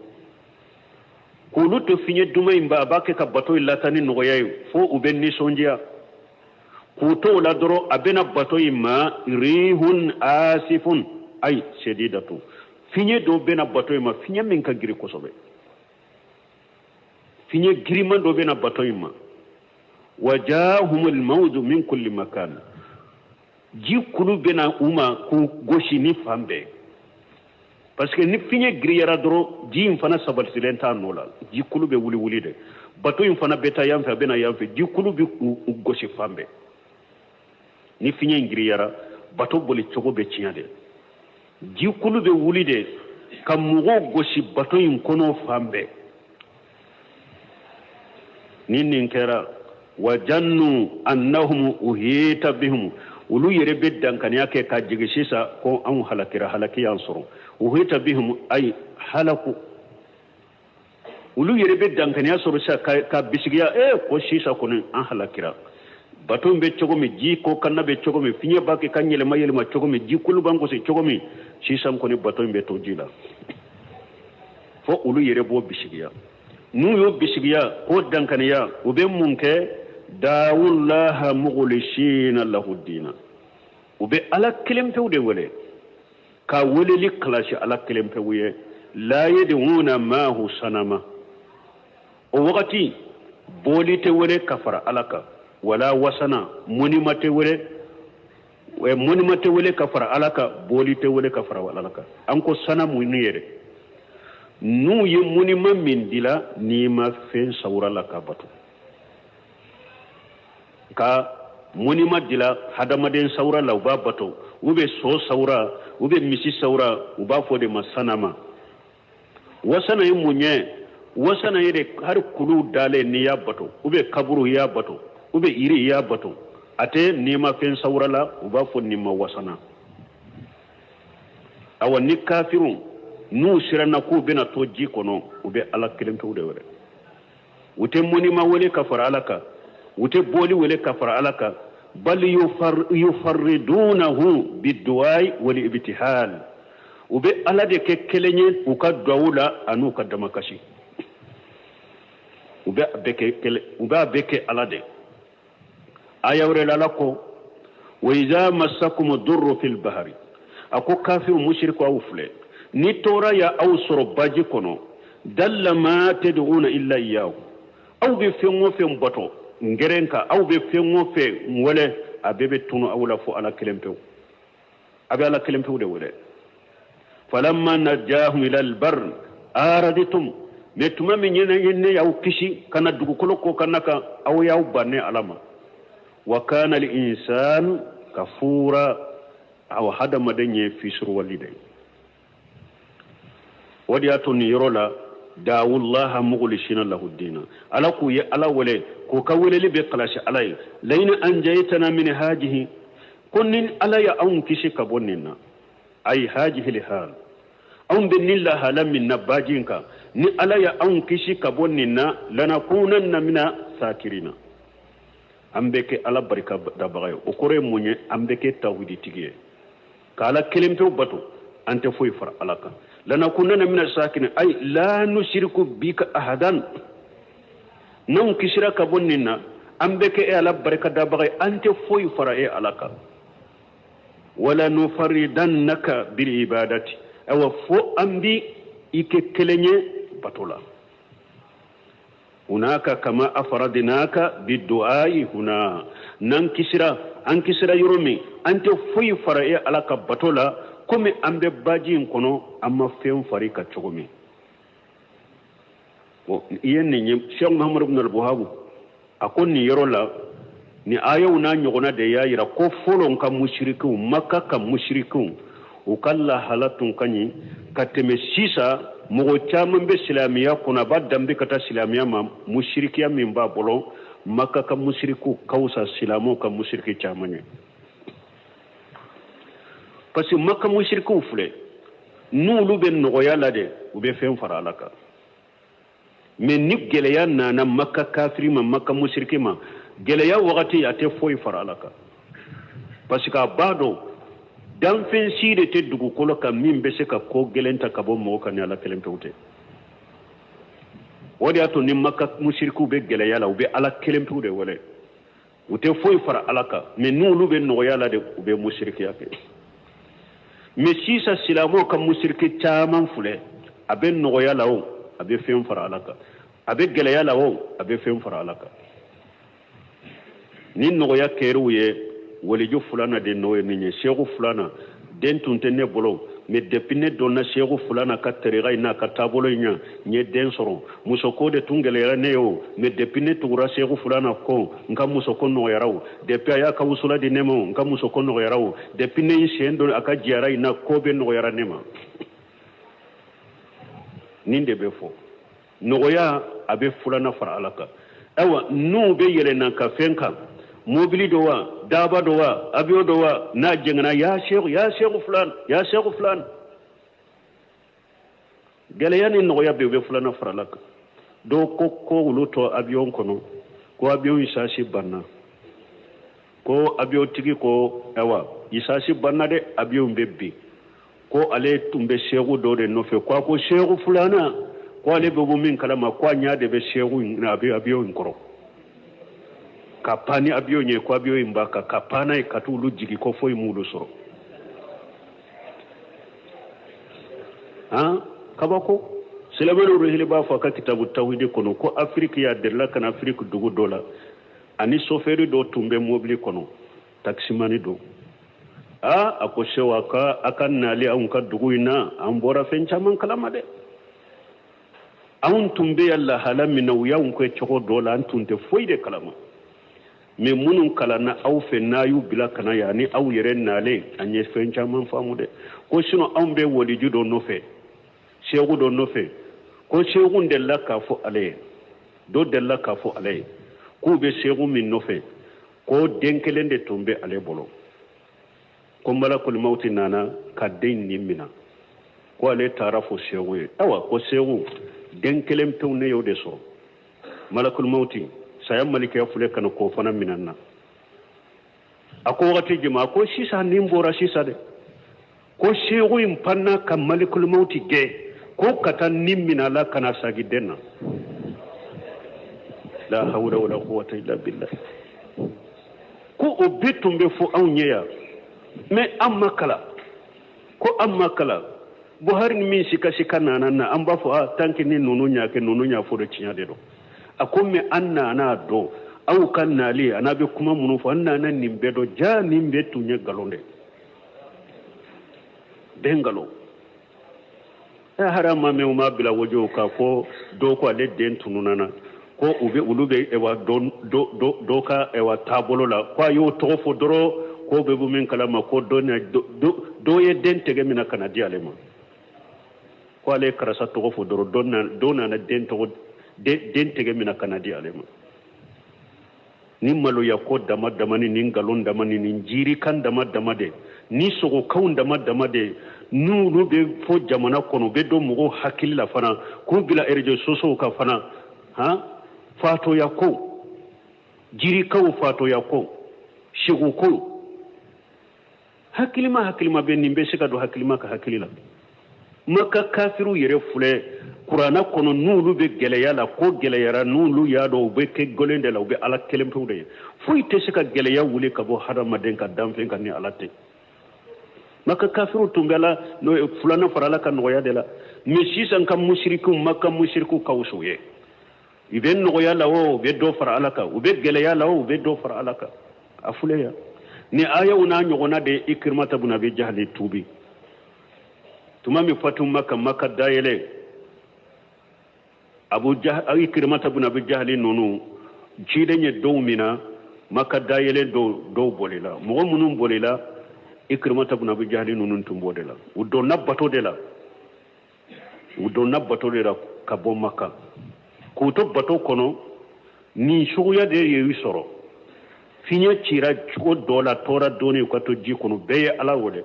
k'olu to fiɲɛ duman in ba, a b'a kɛ ka bato in lataa ni nɔgɔya ye fo u bɛ nisɔndiya. K'u to o la dɔrɔn, a bɛna bato in ma rihun asifun, ayi sedidatu, fiɲɛ dɔ bɛna bato in ma, fiɲɛ min ka girin kosɛbɛ, fiɲɛ giriman dɔ bɛna bato in ma. Wa jahumul mawju min kulli makan, ji kulu bɛna u ma k'u gosi ni fan bɛɛ. Parce que ni fiɲɛ giriyara dɔrɔn, ji in fana sabatilen t'a nɔ la, jikulu bɛ wuli wuli de. Bato in fana bɛ taa yan fɛ, a bɛ na yan fɛ, jikulu bɛ u gosi fan bɛɛ. Ni fiɲɛ in giriyara, bato boli cogo bɛ tiɲɛ de, jikulu bɛ wuli de ka mɔgɔw gosi bato in kɔnɔ fan bɛɛ. Ni nin kɛra, wa jannu annahum uhita bihim, olu yɛrɛ bɛ dankaniya kɛ ka jigin sisan ko anw halakira, halaki y'an sɔrɔ. Uhita bihim ay halaku, olu yɛrɛ bɛ dankaniya sɔrɔ sisan ka bisigiya ko sisan kɔni an halakira. Bato bɛ cogo min, ji ko kanna bɛ cogo min, fiɲɛ b'a kɛ ka yɛlɛma yɛlɛma cogo min, jikulu b'an gosi cogo min, sisan kɔni bato in bɛ to ji la. Fo olu yɛrɛ b'o bisigiya. N'u y'o bisigiya k'o dankaniya, u bɛ mun kɛ? Dawulaha mukhlisina lahu dina, u bɛ Ala kelen pewu de wele, ka weleli kalasi Ala kelen pewu ye. La yad'una maahu sanama, o wagati boli tɛ wele ka fara Ala kan, wala wasana, monima tɛ wele, monima tɛ wele ka fara Ala kan, boli tɛ wele ka fara Ala kan. An ko sanamu ni yɛrɛ n'u ye monima min dila n'i ma fɛn sawura la ka bato, ka monima dila hadamaden sawura la, u b'a bato, u bɛ so sawura, u bɛ misi sawura, u b'a fɔ de ma sanama. Wasana ye mun ye? Wasana ye de hali kulu dalen n'i y'a bato, u bɛ kaburu i y'a bato, u bɛ yiri i y'a bato, a tɛ n'i ma fɛn sawura la, u b'a fɔ nin ma wasana. Awa ni kafiru n'u siranna k'u bɛna to ji kɔnɔ, u bɛ Ala kelen pewu de wele. U tɛ monima wele ka fara Ala kan, u tɛ boli wele ka fara Ala kan. Bal yufarridunahu biduwai wal ibtihal, u bɛ Ala de kɛ kelen ye u ka duwawu la an'u ka damakasi. U bɛ a bɛɛ kɛ kelen, u b'a bɛɛ kɛ Ala de. Aya wɛrɛ la, Ala ko wa iza massakum durru fil bahari, a ko kafiru mushriku aw filɛ, ni tɔɔrɔ ya aw sɔrɔ baji kɔnɔ, dalla ma tad'una illa iyyahu, aw bɛ fɛn o fɛn bato ngɛrɛn kan, aw bɛ fɛn o fɛn wele, a bɛɛ bɛ tunu aw la fo Ala kelen pewu. A bɛ Ala kelen pewu de wele. Falamma najahum ila albar araditum, mais tuma min ɲɛna ne y'aw kisi ka na dugukolo ko ka na kan, aw y'aw ban ne Ala ma. Wa kana al insanu kafura, aw hadamaden ye fisuruwali de ye. O de y'a to nin yɔrɔ la, dawulaha mukhlisina lahu dina, Ala k'u ye Ala wele k'u ka weleli bɛ kalasi Ala ye. Lain anjaytana min hajihi, ko ni Ala ye anw kisi ka bɔ nin na, ayi hajihi lihal, anw bɛ nin lahala min na baji in kan, ni Ala ye anw kisi ka bɔ nin na, lanakunanna mina sakirina, an bɛ kɛ Ala barika dabaga ye. O kɔrɔ ye mun ye? An bɛ kɛ tawhiditigi ye, ka Ala kelen pewu bato, an tɛ foyi fara Ala kan. Lanakunanna mina sakirina ay la nushiriku bika ahadan, n'anw kisira ka bɔ nin na, an bɛ kɛ e Ala barika dabaga ye, an tɛ foyi fara e Ala kan. Wala nufaridannaka bil ibadati, awa fo an bi i kɛ kelen ye bato la. Hunaka kama afaradinaka bidu'ai huna, n'an kisira, an kisira yɔrɔ min, an tɛ foyi fara e Ala ka bato la, komi an bɛ baji in kɔnɔ, an ma fɛn fari ka cogo min. Bon, i ye nin ye, Cheikh Muhammad ibn al-Wahhab a ko nin yɔrɔ la, ni ayaw n'a ɲɔgɔnna de y'a yira ko fɔlɔ ka musirikiw, Maka ka musirikiw, u ka lahala tun ka ɲi ka tɛmɛ sisan. Mɔgɔ caman bɛ silamɛya kɔnɔ, a b'a danbe ka taa silamɛya ma, musirikiya min b'a bolo, Maka ka musirikiw ka fisa silamɛw ka musiriki caman ye. Parce que Maka musirikiw filɛ, n'olu bɛ nɔgɔya la de, u bɛ fɛn fara Ala kan. Mais ni gɛlɛya nana Maka kafiri ma, Maka musiriki ma, gɛlɛya wagati a tɛ foyi fara Ala kan, parce que a b'a dɔn danfɛn si de tɛ dugukolo kan min bɛ se ka ko gɛlɛn ta ka bɔ mɔgɔ kan ni Ala kelen pewu tɛ. O de y'a to ni Maka musirikiw bɛ gɛlɛya la, u bɛ Ala kelen pewu de wele, u tɛ foyi fara Ala kan. Mais n'olu bɛ nɔgɔya la de, u bɛ musirikiya kɛ. Mais sisan silamɛw ka musiriki caman filɛ, a bɛ nɔgɔya la o, a bɛ fɛn fara Ala kan, a bɛ gɛlɛya la o, a bɛ fɛn fara Ala kan. Ni nɔgɔya kɛr'u ye, waliju fulana de nɔ ye nin ye, seku fulana den tun tɛ ne bolo, Mais depuis ne donna seku fulana ka tariqa in n'a ka taabolo in ɲa, n ye den sɔrɔ. Musoko de tun gɛlɛyara ne ye o, mais depuis ne tugura seku fulana kɔ, n ka musoko nɔgɔyara o. Depuis a y'a ka wusula di ne ma o, n ka musoko nɔgɔyara o. Depuis ne ye sen don a ka jiyara in na, ko bɛɛ nɔgɔyara ne ma. Nin de bɛ fɔ nɔgɔya, a bɛ fulana fara ala kan. Ayiwa, n'u bɛ yɛlɛnna ka fɛn kan, mobili do wa, daba do wa, avion do wa, n'a jɛngɛnna, ya seku, ya seku fulan, ya seku fulan. Gɛlɛya ni nɔgɔya bɛɛ, u bɛ fulana fara ala kan. Dɔw ko ko olu to avion kɔnɔ, ko avion isansi banna, ko avion tigi ko ayiwa, isansi banna dɛ, avion bɛ bin. Ko ale tun bɛ seku dɔ de nɔfɛ, ko a ko seku fulana, ko ale bɛ bɔ min kalama, ko a ɲɛ de bɛ seku in, a bɛ avion in kɔrɔ ka pan ni avion ye, ko avion in b'a kan ka pan n'a ye ka t'olu jigi, ko foyi m'olu sɔrɔ. Han, kabako. Silamɛw ruhili b'a fɔ a ka kitabu tawhidi kɔnɔ ko Afiriki y'a delila ka na Afiriki dugu dɔ la, ani sofɛri dɔ tun bɛ mobili kɔnɔ, takisimani don. Aa, a ko sew, a ka a ka nali anw ka dugu in na, an bɔra fɛn caman kalama dɛ. Anw tun bɛ yan lahala min na, u y'anw kɛ cogo dɔ la, an tun tɛ foyi de kalama. Mais minnu kalanna aw fɛ, n'a y'u bila ka na yan, ni aw yɛrɛ nalen, an ye fɛn caman faamu dɛ. Ko sinon anw bɛ waliju dɔ nɔfɛ, seku dɔ nɔfɛ, ko seku delila k'a fɔ ale ye, dɔ delila k'a fɔ ale ye k'u bɛ seku min nɔfɛ, ko den kelen de tun bɛ ale bolo, ko malakul mawti nana ka den nin mina, ko ale taara fɔ seku ye. Awa, ko seku, den kelen pewu ne y'o de sɔrɔ, malakul mawti, saya malikɛ filɛ ka na k'o fana mina n na. A ko wagati jumɛn? A ko sisan, nin bɔra sisan dɛ. Ko seku in panna ka malakul mawti gɛn ko ka taa nin mina a la ka na sagi den na. La hawla wala quwwata illa billah. Ko o bɛɛ tun bɛ fɔ anw ɲɛ yan, mais an ma kalan, ko an ma kalan. Buhari ni min sika sika nana na, an b'a fɔ a tant que ni ninnu y'a kɛ, ninnu y'a fɔ de, tiɲɛ de don. A ko mais an nana dɔn aw ka nali, a n'a bɛ kuma minnu fɔ, an nana nin bɛɛ dɔn. Ja, nin bɛɛ tun ye nkalon de, bɛɛ nkalon. Ɛ, hali ma mɛn, u ma bila wajow kan ko dɔw ko ale den tununna na, ko u bɛ olu bɛ ɛwa dɔ dɔ dɔ ka ɛwa taabolo la, ko a y'o tɔgɔ fɔ dɔrɔn, ko bɛ bɔ min kalama, ko dɔ dɔ ye den tɛgɛ minɛ ka na di ale ma, ko ale ye karisa tɔgɔ fɔ dɔrɔn, dɔ nana den tɔgɔ den tɛgɛ minɛ ka na di ale ma. Ni maloya ko dama dama ni nin nkalon dama ni nin jirikan dama dama de ni sogokanw dama dama de, n'olu bɛ fɔ jamana kɔnɔ, u bɛ don mɔgɔw hakili la fana, k'u bila réseaux sociaux kan fana. Han, fatoya ko, jirikaw, fatoya ko, sego ko, hakilima hakilima bɛ nin bɛ se ka don hakilima ka hakili la. Maka kafiriw yɛrɛ filɛ kuranna kɔnɔ, n'olu bɛ gɛlɛya la, ko gɛlɛyara, n'olu y'a dɔn u bɛ kɛ gɔlen de la, u bɛ ala kelen pewu de ye. Foyi tɛ se ka gɛlɛya wuli ka bɔ hadamaden ka danfɛn kan ni ala tɛ. Maka kafiriw tun bɛ ala n'o ye filanan fara ala ka nɔgɔya de la. Mais sisan ka musirikiw, maka musirikiw ka wusa u ye. U bɛ nɔgɔya la o, u bɛ dɔ fara ala kan, u bɛ gɛlɛya la o, u bɛ dɔ fara ala kan. A filɛ yan ni ayaw n'a ɲɔgɔnna de ye Ikirimata bun Abi Jahali tuubi tuma min fatu Maka, Maka dayɛlɛ, Abu Ikirimata bun Abi Jahali ninnu ciden ye dɔw mina. Maka dayɛlɛ, dɔw dɔw bolila. Mɔgɔ minnu bolila, Ikirimata bun Abi Jahali ninnu tun b'o de la. U donna bato de la, u donna bato de la ka bɔ Maka k'u to bato kɔnɔ. Nin suguya de y'u sɔrɔ, fiɲɛ cira cogo dɔ la, tora dɔɔni u ka to ji kɔnɔ, bɛɛ ye ala wele.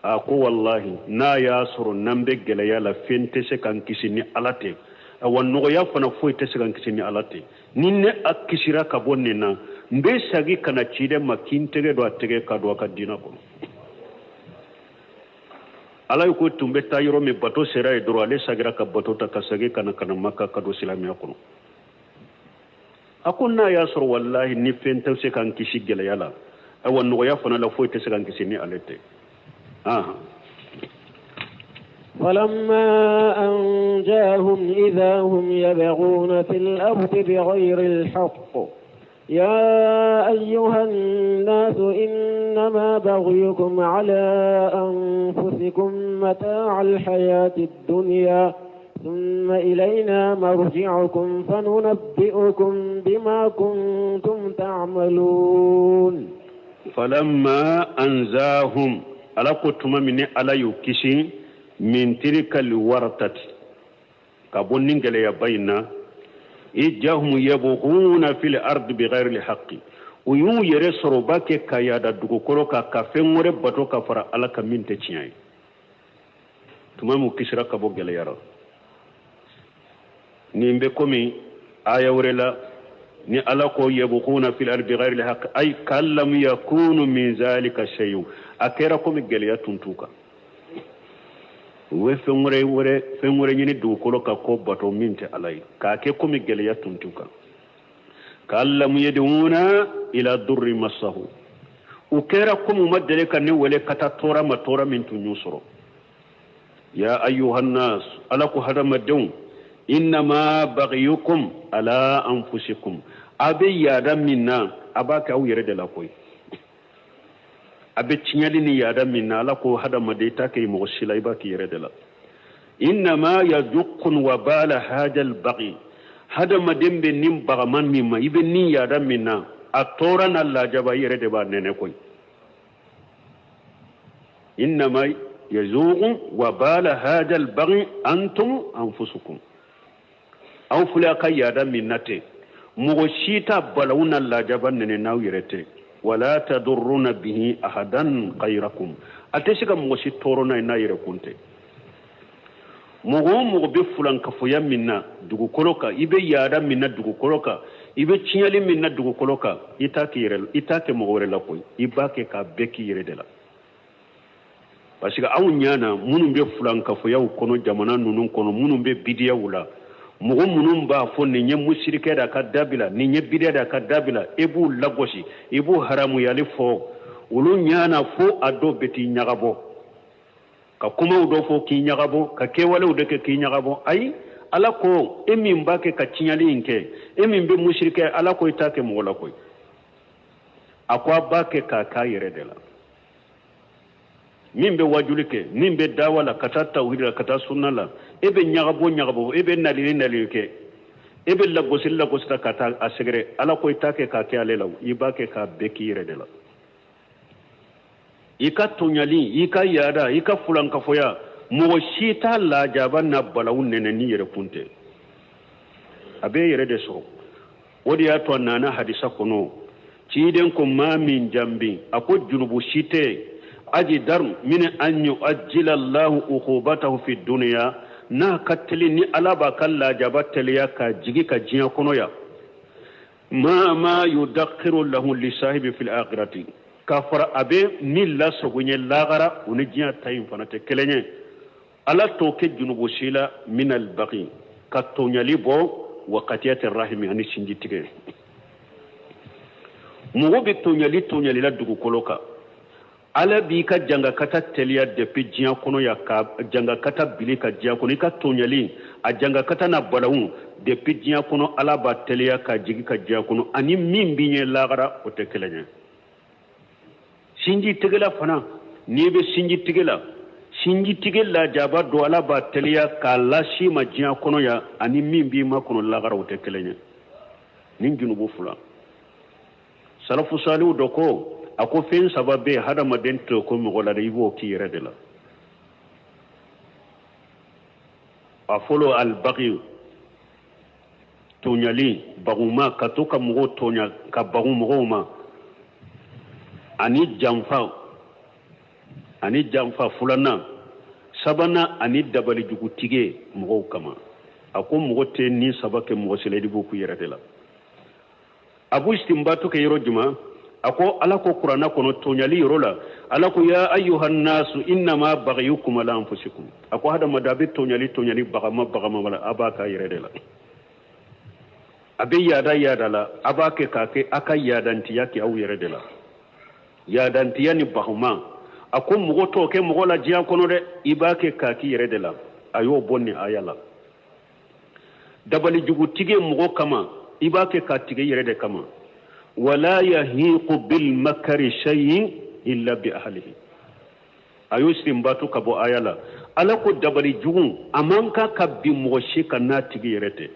A ko walahi, n'a y'a sɔrɔ n'an bɛ gɛlɛya la, fɛn tɛ se k'an kisi ni ala tɛ, awa nɔgɔya fana foyi tɛ se k'an kisi ni ala tɛ. Ni ne a kisira ka bɔ nin na, n bɛ sagi ka na ciden ma k'i n tɛgɛ don a tɛgɛ ka don a ka diinɛ kɔnɔ. Ala ye ko tun bɛ taa yɔrɔ min, bato sera yen dɔrɔn, ale sagira ka bato ta ka sagi ka na ka na Maka ka don silamɛya kɔnɔ. A ko n'a y'a sɔrɔ walahi ni fɛn tɛ se k'an kisi gɛlɛya la, ayiwa nɔgɔya fana la foyi tɛ se k'an kisi ni ale tɛ. فلما أنجاهم إذا هم يبغون في الأرض بغير الحق. يا أيها الناس إنما بغيكم على أنفسكم متاع الحياة الدنيا ثم إلينا مرجعكم فننبئكم بما كنتم تعملون. فلما أنزاهم ala ko tuma min ni ala y'u kisi min tilkal wartati ka bɔ nin gɛlɛyaba in na ijahum yabghuna fil ardi bighayri alhaqi u y'u yɛrɛ sɔrɔ u b'a kɛ ka yaada dugukolo kan ka fɛn wɛrɛ bato ka fara ala kan min tɛ tiɲɛ ye tuma min u kisira ka bɔ gɛlɛya rɔ nin bɛ komi aya wɛrɛ la ni ala ko yabghuna fil ardi bighayri alhaq ay kan lam yakunu min zalika shay'un a kɛra komi gɛlɛya tun t'u kan u bɛ fɛn wɛrɛ wɛrɛ fɛn wɛrɛ ɲini dugukolo kan k'o bato min tɛ ala ye k'a kɛ komi gɛlɛya tun t'u kan kan lam yad'una ila durri massahu u kɛra komi u ma deli ka ne wele ka taa tɔɔrɔ ma tɔɔrɔ min tun y'u sɔrɔ ya ayyuhannas ala ko hadamadenw innama baghiyukum ala anfusikum a bɛ yaada min na a b'a kɛ aw yɛrɛ de la koyi a bɛ tiɲɛli ni yaada min na ala ko hadamaden i t'a kɛ mɔgɔ si la i b'a k'i yɛrɛ de la innama yazuqun wabala hadal baghi hadamaden bɛ nin bagaman min ma i bɛ nin yaada min na a tɔɔrɔ n'a lajaba i yɛrɛ de b'a nɛnɛ koyi innama yazuqu wabala hadal baghi antum anfusukum aw filɛ a ka yaada min na ten mɔgɔ si t'a balawu n'a lajaba nɛnɛ n'aw yɛrɛ tɛ wala tadurruna bihi ahadan ghayrakum a tɛ se ka mɔgɔ si tɔɔrɔ n'a ye n'a yɛrɛ kun tɛ mɔgɔ o mɔgɔ bɛ fulankafoya min na dugukolo kan i bɛ yaada min na dugukolo kan i bɛ tiɲɛli min na dugukolo kan i t'a k'i yɛrɛ i t'a kɛ mɔgɔ wɛrɛ la koyi i b'a kɛ k'a bɛɛ k'i yɛrɛ de la parce que anw ɲɛ na minnu bɛ fulankafoyaw kɔnɔ jamana ninnu kɔnɔ minnu bɛ bidiyaw la mɔgɔ minnu b'a fɔ nin ye musirikɛ de a ka dabila nin ye bidiya de a ka dabila i b'u lagosi i b'u haramuyali fɔ olu ɲɛ na fo a dɔw bɛ t'i ɲagabɔ ka kumaw dɔ fɔ k'i ɲagabɔ ka kɛwalew de kɛ k'i ɲagabɔ ayi ala ko e min b'a kɛ ka tiɲɛli in kɛ e min bɛ musirikɛ ala ko i t'a kɛ mɔgɔ la koyi a ko a b'a kɛ k'a k'a yɛrɛ de la min bɛ wajuli kɛ min bɛ dawa la ka taa tawhidi la ka taa sunna la e bɛ ɲagabɔ ɲagabɔ e bɛ nalili nalili kɛ e bɛ lagosili lagosi ta ka taa a sɛgɛrɛ ala ko i t'a kɛ k'a kɛ ale la i b'a kɛ k'a bɛɛ k'i yɛrɛ de la i ka tɔɲali i ka yaada i ka fulankafoya mɔgɔ si t'a lajaba n'a balawu nɛnɛ n'i yɛrɛ kun tɛ a b'e yɛrɛ de sɔrɔ o de y'a to a nana hadisa kɔnɔ ciden ko ma min janbin a ko junubu si tɛ ajidar min an yuajjila allahu uqubatahu fi dunya n'a ka teli ni ala b'a ka lajaba teliya ka jigi ka diɲɛ kɔnɔ yan ma ma yudakhiru lahu li sahibi fil akhirati k'a fara a bɛ min lasago ɲɛ lagara o ni diɲɛ ta in fana tɛ kelen ye ala t'o kɛ junubu si la min albaghi ka tɔɲali bɔ wa katiyati rahimi ani sinji tigɛ mɔgɔ bɛ tɔɲali tɔɲali la dugukolo kan ala b'i ka jangakata teliya depuis diɲɛ kɔnɔ yan ka jangakata bili ka diɲɛ kɔnɔ i ka tɔɲali a jangakata n'a balawu depuis diɲɛ kɔnɔ ala b'a teliya ka jigi ka diɲɛ kɔnɔ ani min b'i ɲɛ lagara o tɛ kelen ye sinji tigɛla fana n'i bɛ sinji tigɛ la sinji tigɛ lajaba don ala b'a teliya k'a las'i ma diɲɛ kɔnɔ yan ani min b'i makɔnɔ lagara o tɛ kelen ye nin junubu fila salafu saliw dɔ ko a ko fɛn saba bɛ yen hadamaden t'o kɛ mɔgɔ la dɛ i b'o k'i yɛrɛ de la a fɔlɔ albaghi tɔɲali baguma ka to ka mɔgɔw tɔɲa ka bagu mɔgɔw ma ani janfa ani janfa filanan sabanan ani dabalijugutige mɔgɔw kama a ko mɔgɔ tɛ nin saba kɛ mɔgɔ si la i b'o k'u yɛrɛ de la a b'o istinbatu kɛ yɔrɔ jumɛn a ko ala ko kuranna kɔnɔ tɔɲali yɔrɔ la ala ko ya ayyuhan nasu innama baghiyukum ala anfusikum a ko hadamaden a bɛ tɔɲali tɔɲali bagama bagama la a b'a k'a yɛrɛ de la a bɛ yaada yaada la a b'a kɛ k'a kɛ a ka yaadantiya kɛ aw yɛrɛ de la yaadantiya ni bagama a ko mɔgɔ t'o kɛ mɔgɔ la diɲɛ kɔnɔ dɛ i b'a kɛ k'a k'i yɛrɛ de la a y'o bɔ nin aya la dabalijugu tigɛ mɔgɔ kama i b'a kɛ k'a tigɛ i yɛrɛ de kama Wala yahiqu bil makari shay'in illa bi ahlihi. A y'o istinbatu ka bɔ aya la. Ala ko dabali jugu a man kan ka bin mɔgɔ si kan n'a tigi yɛrɛ tɛ.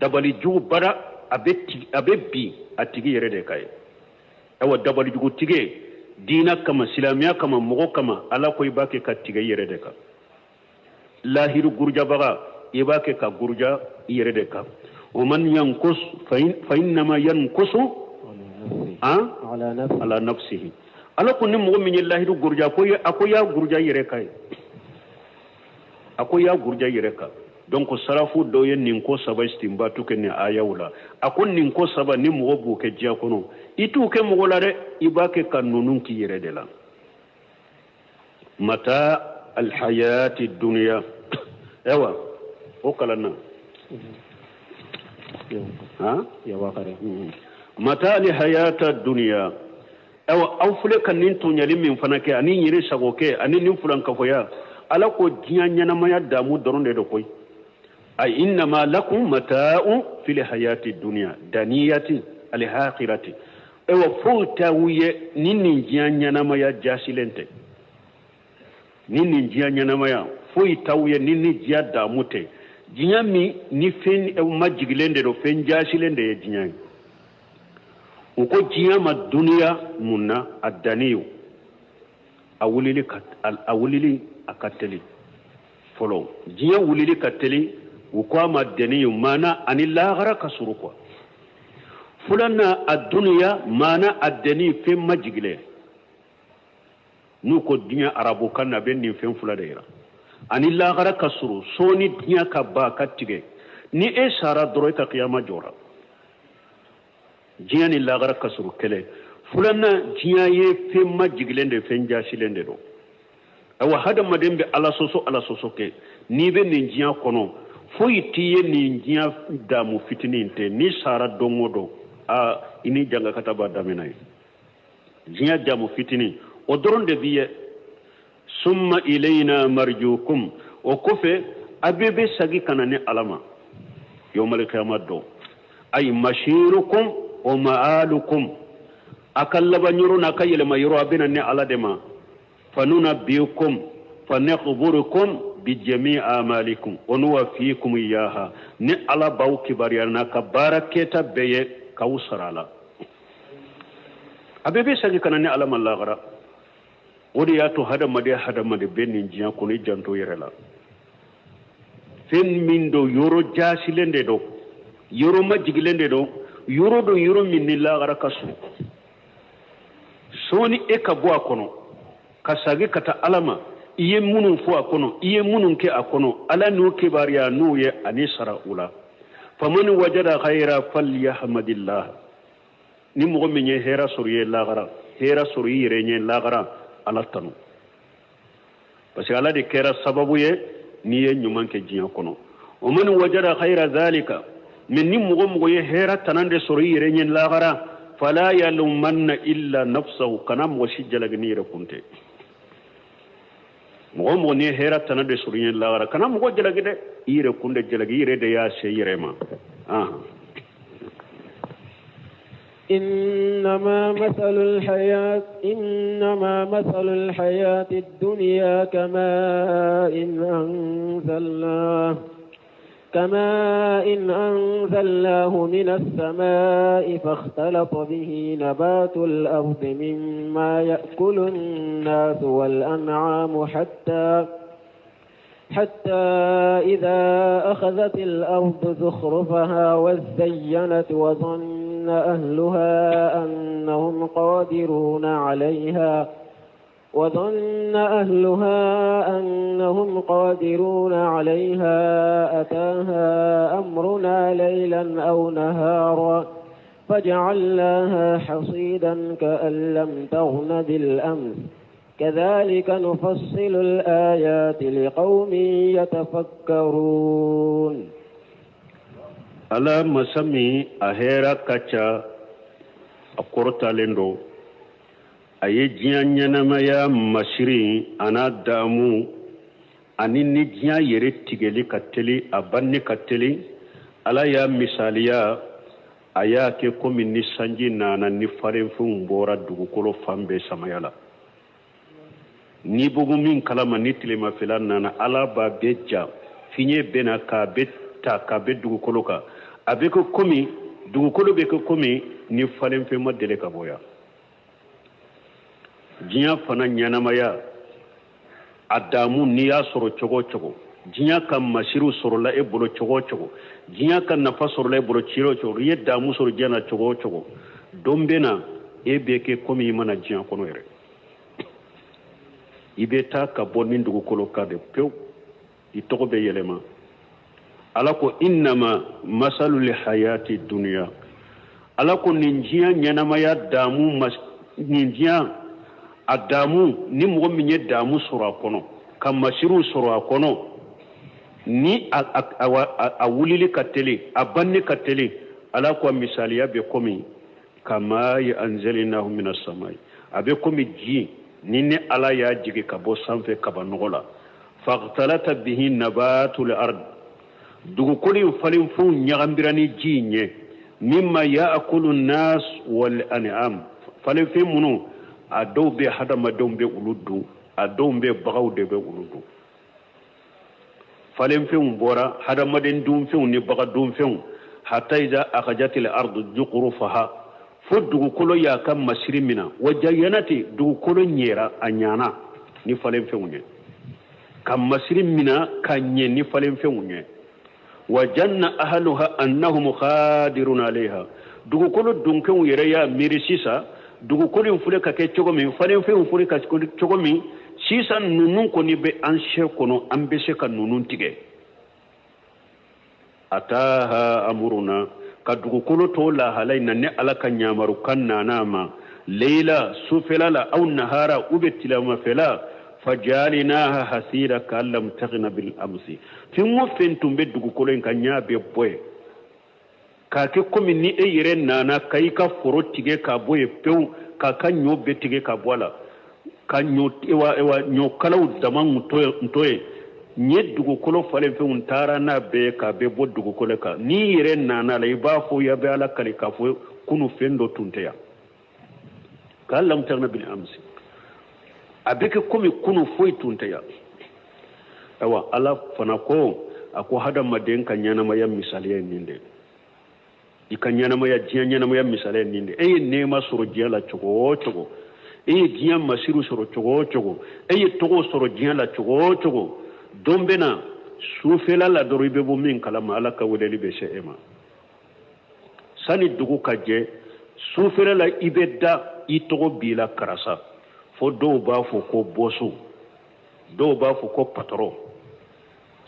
Dabali jugu bara a bɛ bin a tigi yɛrɛ de kan ye. Ayiwa, dabali jugu tigɛ diina kama, silamɛya kama, mɔgɔ kama, Ala ko i b'a kɛ ka tigɛ i yɛrɛ de kan. Lahiru gurujabaga, i b'a kɛ ka guruja i yɛrɛ de kan. Wa man yankus fa innama yankusu ala nafsihi. Ala ko ni mɔgɔ min ye lahiru guruja, ko a ko y'a guruja i yɛrɛ kan ye, a ko y'a guruja i yɛrɛ kan. Donc salafu dɔw ye nin ko saba istinbatu kɛ nin ayaw la. A ko nin ko saba, ni mɔgɔ b'o kɛ diɲɛ kɔnɔ, i t'u kɛ mɔgɔ la dɛ, i b'a kɛ ka ninnu k'i yɛrɛ de la. Mata alhayati duniya. Ayiwa, o kalan na han, mata alhayata duniya. Ayiwa, aw filɛ ka nin tɔɲali min fana kɛ, ani yɛrɛ sago kɛ, ani nin fulankafoya, Ala ko diɲɛ ɲɛnamaya damu dɔrɔn de don koyi. Ay innama lakum mata'u fil hayati dunya daniyati alhaqirati. Ayiwa, foyi t'aw ye ni nin diɲɛ ɲɛnamaya jasilen tɛ. Ni nin diɲɛ ɲɛnamaya, foyi t'aw ye ni ni diɲɛ damu tɛ. Diɲɛ min ni fɛn majigilen de don, fɛn jasilen de ye diɲɛ ye. U ko diɲɛ ma duniya mun na? A daniyu, a wulili ka a wulili a ka teli fɔlɔ. Diɲɛ wulili ka teli, u ko a ma daniyu, maana ani lahara ka surun quoi. Filanan, a duniya, maana a dani, fɛn majigilen. N'u ko diɲɛ arabukan na, a bɛ nin fɛn fila de yira: ani lahara ka surun. Sɔɔni diɲɛ ka ba ka tigɛ, ni e sara dɔrɔn, e ka kiyama jɔra. Diɲɛ ni lahara ka surun kɛlɛ. Filanan, diɲɛ ye fɛn majigilen de, fɛn jasilen de don. Ayiwa, hadamaden bɛ Ala sɔsɔ, Ala sɔsɔ kɛ, n'i bɛ nin diɲɛ kɔnɔ, foyi t'i ye nin diɲɛ damu fitinin tɛ. N'i sara don o don, aa, i ni jangakata b'a daminɛ ye. Diɲɛ damu fitinin, o dɔrɔn de b'i ye. Summa ilayna marjukum, o kɔfɛ a bɛɛ bɛ sagi ka na ni Ala ma yawmal qiyama don. Ay mashirukum wa ma'alukum, a ka laban yɔrɔ n'a ka yɛlɛma yɔrɔ, a bɛ na ni Ala de ma. Fanunabbiukum fanukhbirukum bijami amalikum wa nuwaffikum iyaha. Ni Ala b'aw kibaruya n'a ka baara kɛta bɛɛ ye k'aw sara a la. A bɛɛ bɛ segin ka na ni Ala ma lahara. O de y'a to hadamaden hadamaden bɛ nin diɲɛ kɔnɔ, i janto yɛrɛ la. Fɛn min don, yɔrɔ jasilen de don, yɔrɔ majigilen de don, yɔrɔ don, yɔrɔ min ni lahara ka surun. Sɔɔni e ka bɔ a kɔnɔ ka sagi ka taa Ala ma, i ye minnu fɔ a kɔnɔ, i ye minnu kɛ a kɔnɔ, Ala n'u kibaruya n'u ye ani sara u la. Faman wajada khayra falyahmadillah. Ni mɔgɔ min ye hɛrɛ sɔrɔ i ye lahara, hɛrɛ sɔrɔ i yɛrɛ ɲɛ lahara, Ala tanu, parce que Ala de kɛra sababu ye n'i ye ɲuman kɛ diɲɛ kɔnɔ. O man wajada khayra zalika, mais ni mɔgɔ mɔgɔ ye hɛrɛ tanan de sɔrɔ i yɛrɛ ɲɛ lahara, fala yalumanna illa nafsahu, kana mɔgɔ si jalaki n'i yɛrɛ kun tɛ. Mɔgɔ mɔgɔ n'i ye hɛrɛ tana de sɔrɔ i ɲɛ lahara, kana mɔgɔ jalaki dɛ, i yɛrɛ kun de jalaki, i yɛrɛ de y'a se i yɛrɛ ma. إنما مثل الحياة الدنيا كماء أنزلناه من السماء فاختلط به نبات الأرض مما يأكل الناس والأنعام حتى إذا أخذت الأرض زخرفها وزينت وظن أهلها أنهم قادرون عليها أتاها أمرنا ليلا أو نهارا فجعلناها حصيدا كأن لم تغن بالأمس كذلك نفصل الآيات لقوم يتفكرون. Ala masa min a hɛra ka ca, a kɔrɔtalen don, a ye diɲɛ ɲɛnamaya masiri a n'a damu ani ni diɲɛ yɛrɛ tigɛli ka teli, a banni ka teli, Ala y'a misaliya. A y'a kɛ komi ni sanji nana ni falenfɛnw bɔra dugukolo fan bɛɛ samaya la. N'i bɛ min kalama, ni tilemafɛla nana, Ala b'a bɛɛ ja, fiɲɛ bɛ na k'a bɛɛ ta k'a bɛ dugukolo kan. A bɛ kɛ komi dugukolo bɛ kɛ komi ni falenfɛn ma deli ka bɔ yan. Diɲɛ fana ɲɛnamaya a damu, n'i y'a sɔrɔ cogo o cogo, diɲɛ ka masiriw sɔrɔla e bolo cogo o cogo, diɲɛ ka nafa sɔrɔla e bolo cogo o cogo, i ye damu sɔrɔ diɲɛ na cogo o cogo, don bɛ na e bɛ kɛ komi i ma na diɲɛ kɔnɔ yɛrɛ. I bɛ taa ka bɔ nin dugukolo kan de pewu, i tɔgɔ bɛ yɛlɛma. Ala ko innama masalul hayati dunya. Ala ko nin diɲɛ ɲɛnamaya damu, nin diɲɛ a damu, ni mɔgɔ min ye damu sɔrɔ a kɔnɔ, ka masiriw sɔrɔ a kɔnɔ, ni a wulili ka teli, a banni ka teli, Ala ko a misaliya bɛ komi kamayi anzalnahu minas samai, a bɛ komi ji ni ne Ala y'a jigi ka bɔ sanfɛ kabanɔgɔ la. Faghtalata bihi nabatul ard, dugukolo in falenfɛnw ɲagambira ni ji in ye. Mimma yaakulu nas wal an'am, falenfɛn minnu a dɔw bɛ hadamadenw bɛ olu dun, a dɔw bɛ bagaw de bɛ olu dun. Falenfɛnw bɔra hadamaden dunfɛnw ni baga dunfɛnw. Hatta iza akhajatil ardu zukhrufaha, fo dugukolo y'a ka masiri mina. Wa zayyanati, dugukolo ɲɛra, a ɲana ni falenfɛnw ye, ka masiri mina ka ɲɛ ni falenfɛnw ye. Wa janna ahluha annahum qadirun alayha, dugukolo dunkew yɛrɛ y'a miiri sisan dugukolo in filɛ ka kɛ cogo min, falenfɛnw filɛ ka kɛ cogo min sisan, ninnu kɔni bɛ an se kɔnɔ, an bɛ se ka ninnu tigɛ. Ataha amuruna, ka dugukolo to lahala in na, ne Ala ka ɲamarukan nana a ma leila, sufɛla la, aw nahara, u bɛ tilemafɛla. Fajalinaha hasira ka lam taghna bil amsi, fɛn o fɛn tun bɛ dugukolo in kan, ɲa bɛ bɔ yen k'a kɛ komi ni e yɛrɛ nana ka i ka foro tigɛ ka bɔ yen pewu, k'a ka ɲɔ bɛɛ tigɛ ka bɔ a la, ka ɲɔkalaw dama to yen. N ye dugukolo falenfɛnw taara n'a bɛɛ k'a bɛɛ bɔ dugukolo kan. N'i yɛrɛ nana la, i b'a fɔ ya bɛ Ala kali k'a fɔ kunu fɛn dɔ tun tɛ yan. Ka lam taghna bil amsi, a bɛ kɛ komi kunu foyi tun tɛ yan. Ayiwa, Ala fana ko, a ko hadamaden ka ɲɛnamaya misaliya ye nin de, i ka ɲɛnamaya, diɲɛ ɲɛnamaya misaliya ye nin de. E ye nɛɛma sɔrɔ diɲɛ la cogo o cogo, e ye diɲɛ masiriw sɔrɔ cogo o cogo, e ye tɔgɔ sɔrɔ diɲɛ la cogo o cogo, don bɛ na sufɛla la dɔrɔn, i bɛ bɔ min kalama, Ala ka weleli bɛ se e ma. Sani dugu ka jɛ, sufɛla la, i bɛ da, i tɔgɔ b'i la karisa. Fo dɔw b'a fɔ ko bɔsu, dɔw b'a fɔ ko patɔrɔn.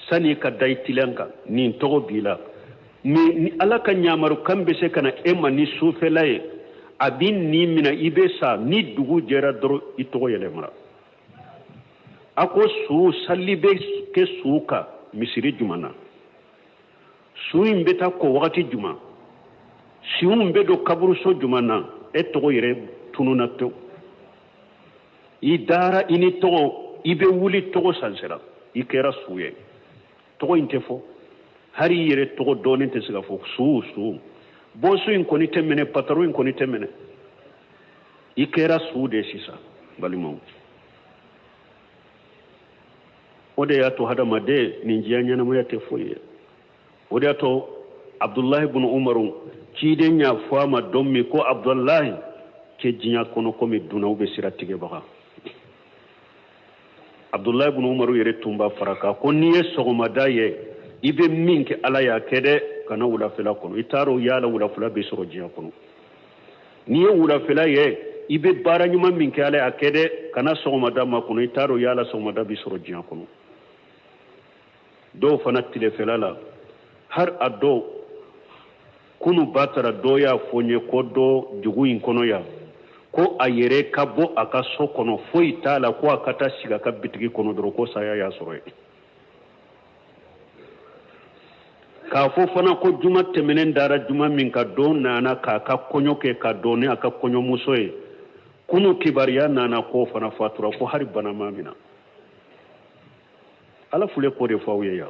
Sani i ka da i tilen kan, nin tɔgɔ b'i la. Mais ni Ala ka ɲamarukan bɛ se ka na e ma ni sufɛla ye, a b'i nin minɛ, i bɛ sa. Ni dugu jɛra dɔrɔn, i tɔgɔ yɛlɛmara. A ko su sali bɛ kɛ su kan misiri jumɛn na? Su in bɛ taa ko wagati jumɛn? Suw bɛ don kaburuso jumɛn na? E tɔgɔ yɛrɛ tununa pewu. I dara i ni tɔgɔ, i bɛ wuli, tɔgɔ sansera, i kɛra su ye. Tɔgɔ in tɛ fɔ, hali i yɛrɛ tɔgɔ dɔɔnin tɛ se ka fɔ. Su su bɔsu in kɔni tɛ minɛ, pataro in kɔni tɛ minɛ, i kɛra su de sisan. Balimaw, o de y'a to hadamaden nin diɲɛ ɲɛnamaya tɛ foyi ye. O de y'a to Abdulahi bun Umaru, ciden y'a fɔ a ma don min ko Abdulahi, kɛ diɲɛ kɔnɔ komi dunanw bɛ sira tigɛbaga. Abdulahi bun Umaru yɛrɛ tun b'a fara kan ko n'i ye sɔgɔmada ye, i bɛ min kɛ, Ala y'a kɛ dɛ, kana wulafɛla kɔnɔ. I taar'o yaala, wulafɛla bɛ sɔrɔ diɲɛ kɔnɔ. N'i ye wulafɛla ye, i bɛ baara ɲuman min kɛ, Ala y'a kɛ dɛ, kana sɔgɔmada ma kɔnɔ. I taar'o yaala, sɔgɔmada bɛ sɔrɔ diɲɛ kɔnɔ. Dɔw fana tilefɛla la, har a dɔw kunu ba taara, dɔ y'a fɔ n ye ko dɔ dugu in kɔnɔ yan, ko a yɛrɛ ka bɔ a ka so kɔnɔ, foyi t'a la, ko a ka taa sigi a ka bitigi kɔnɔ dɔrɔn, ko saya y'a sɔrɔ yen. K'a fɔ fana ko juma tɛmɛnen dara juma min ka don nana k'a ka kɔɲɔ kɛ, ka don ni a ka kɔɲɔmuso ye. Kunu kibaruya nana k'o fana fatura, ko hali bana ma minɛ. Ala filɛ k'o de fɔ aw ye yan.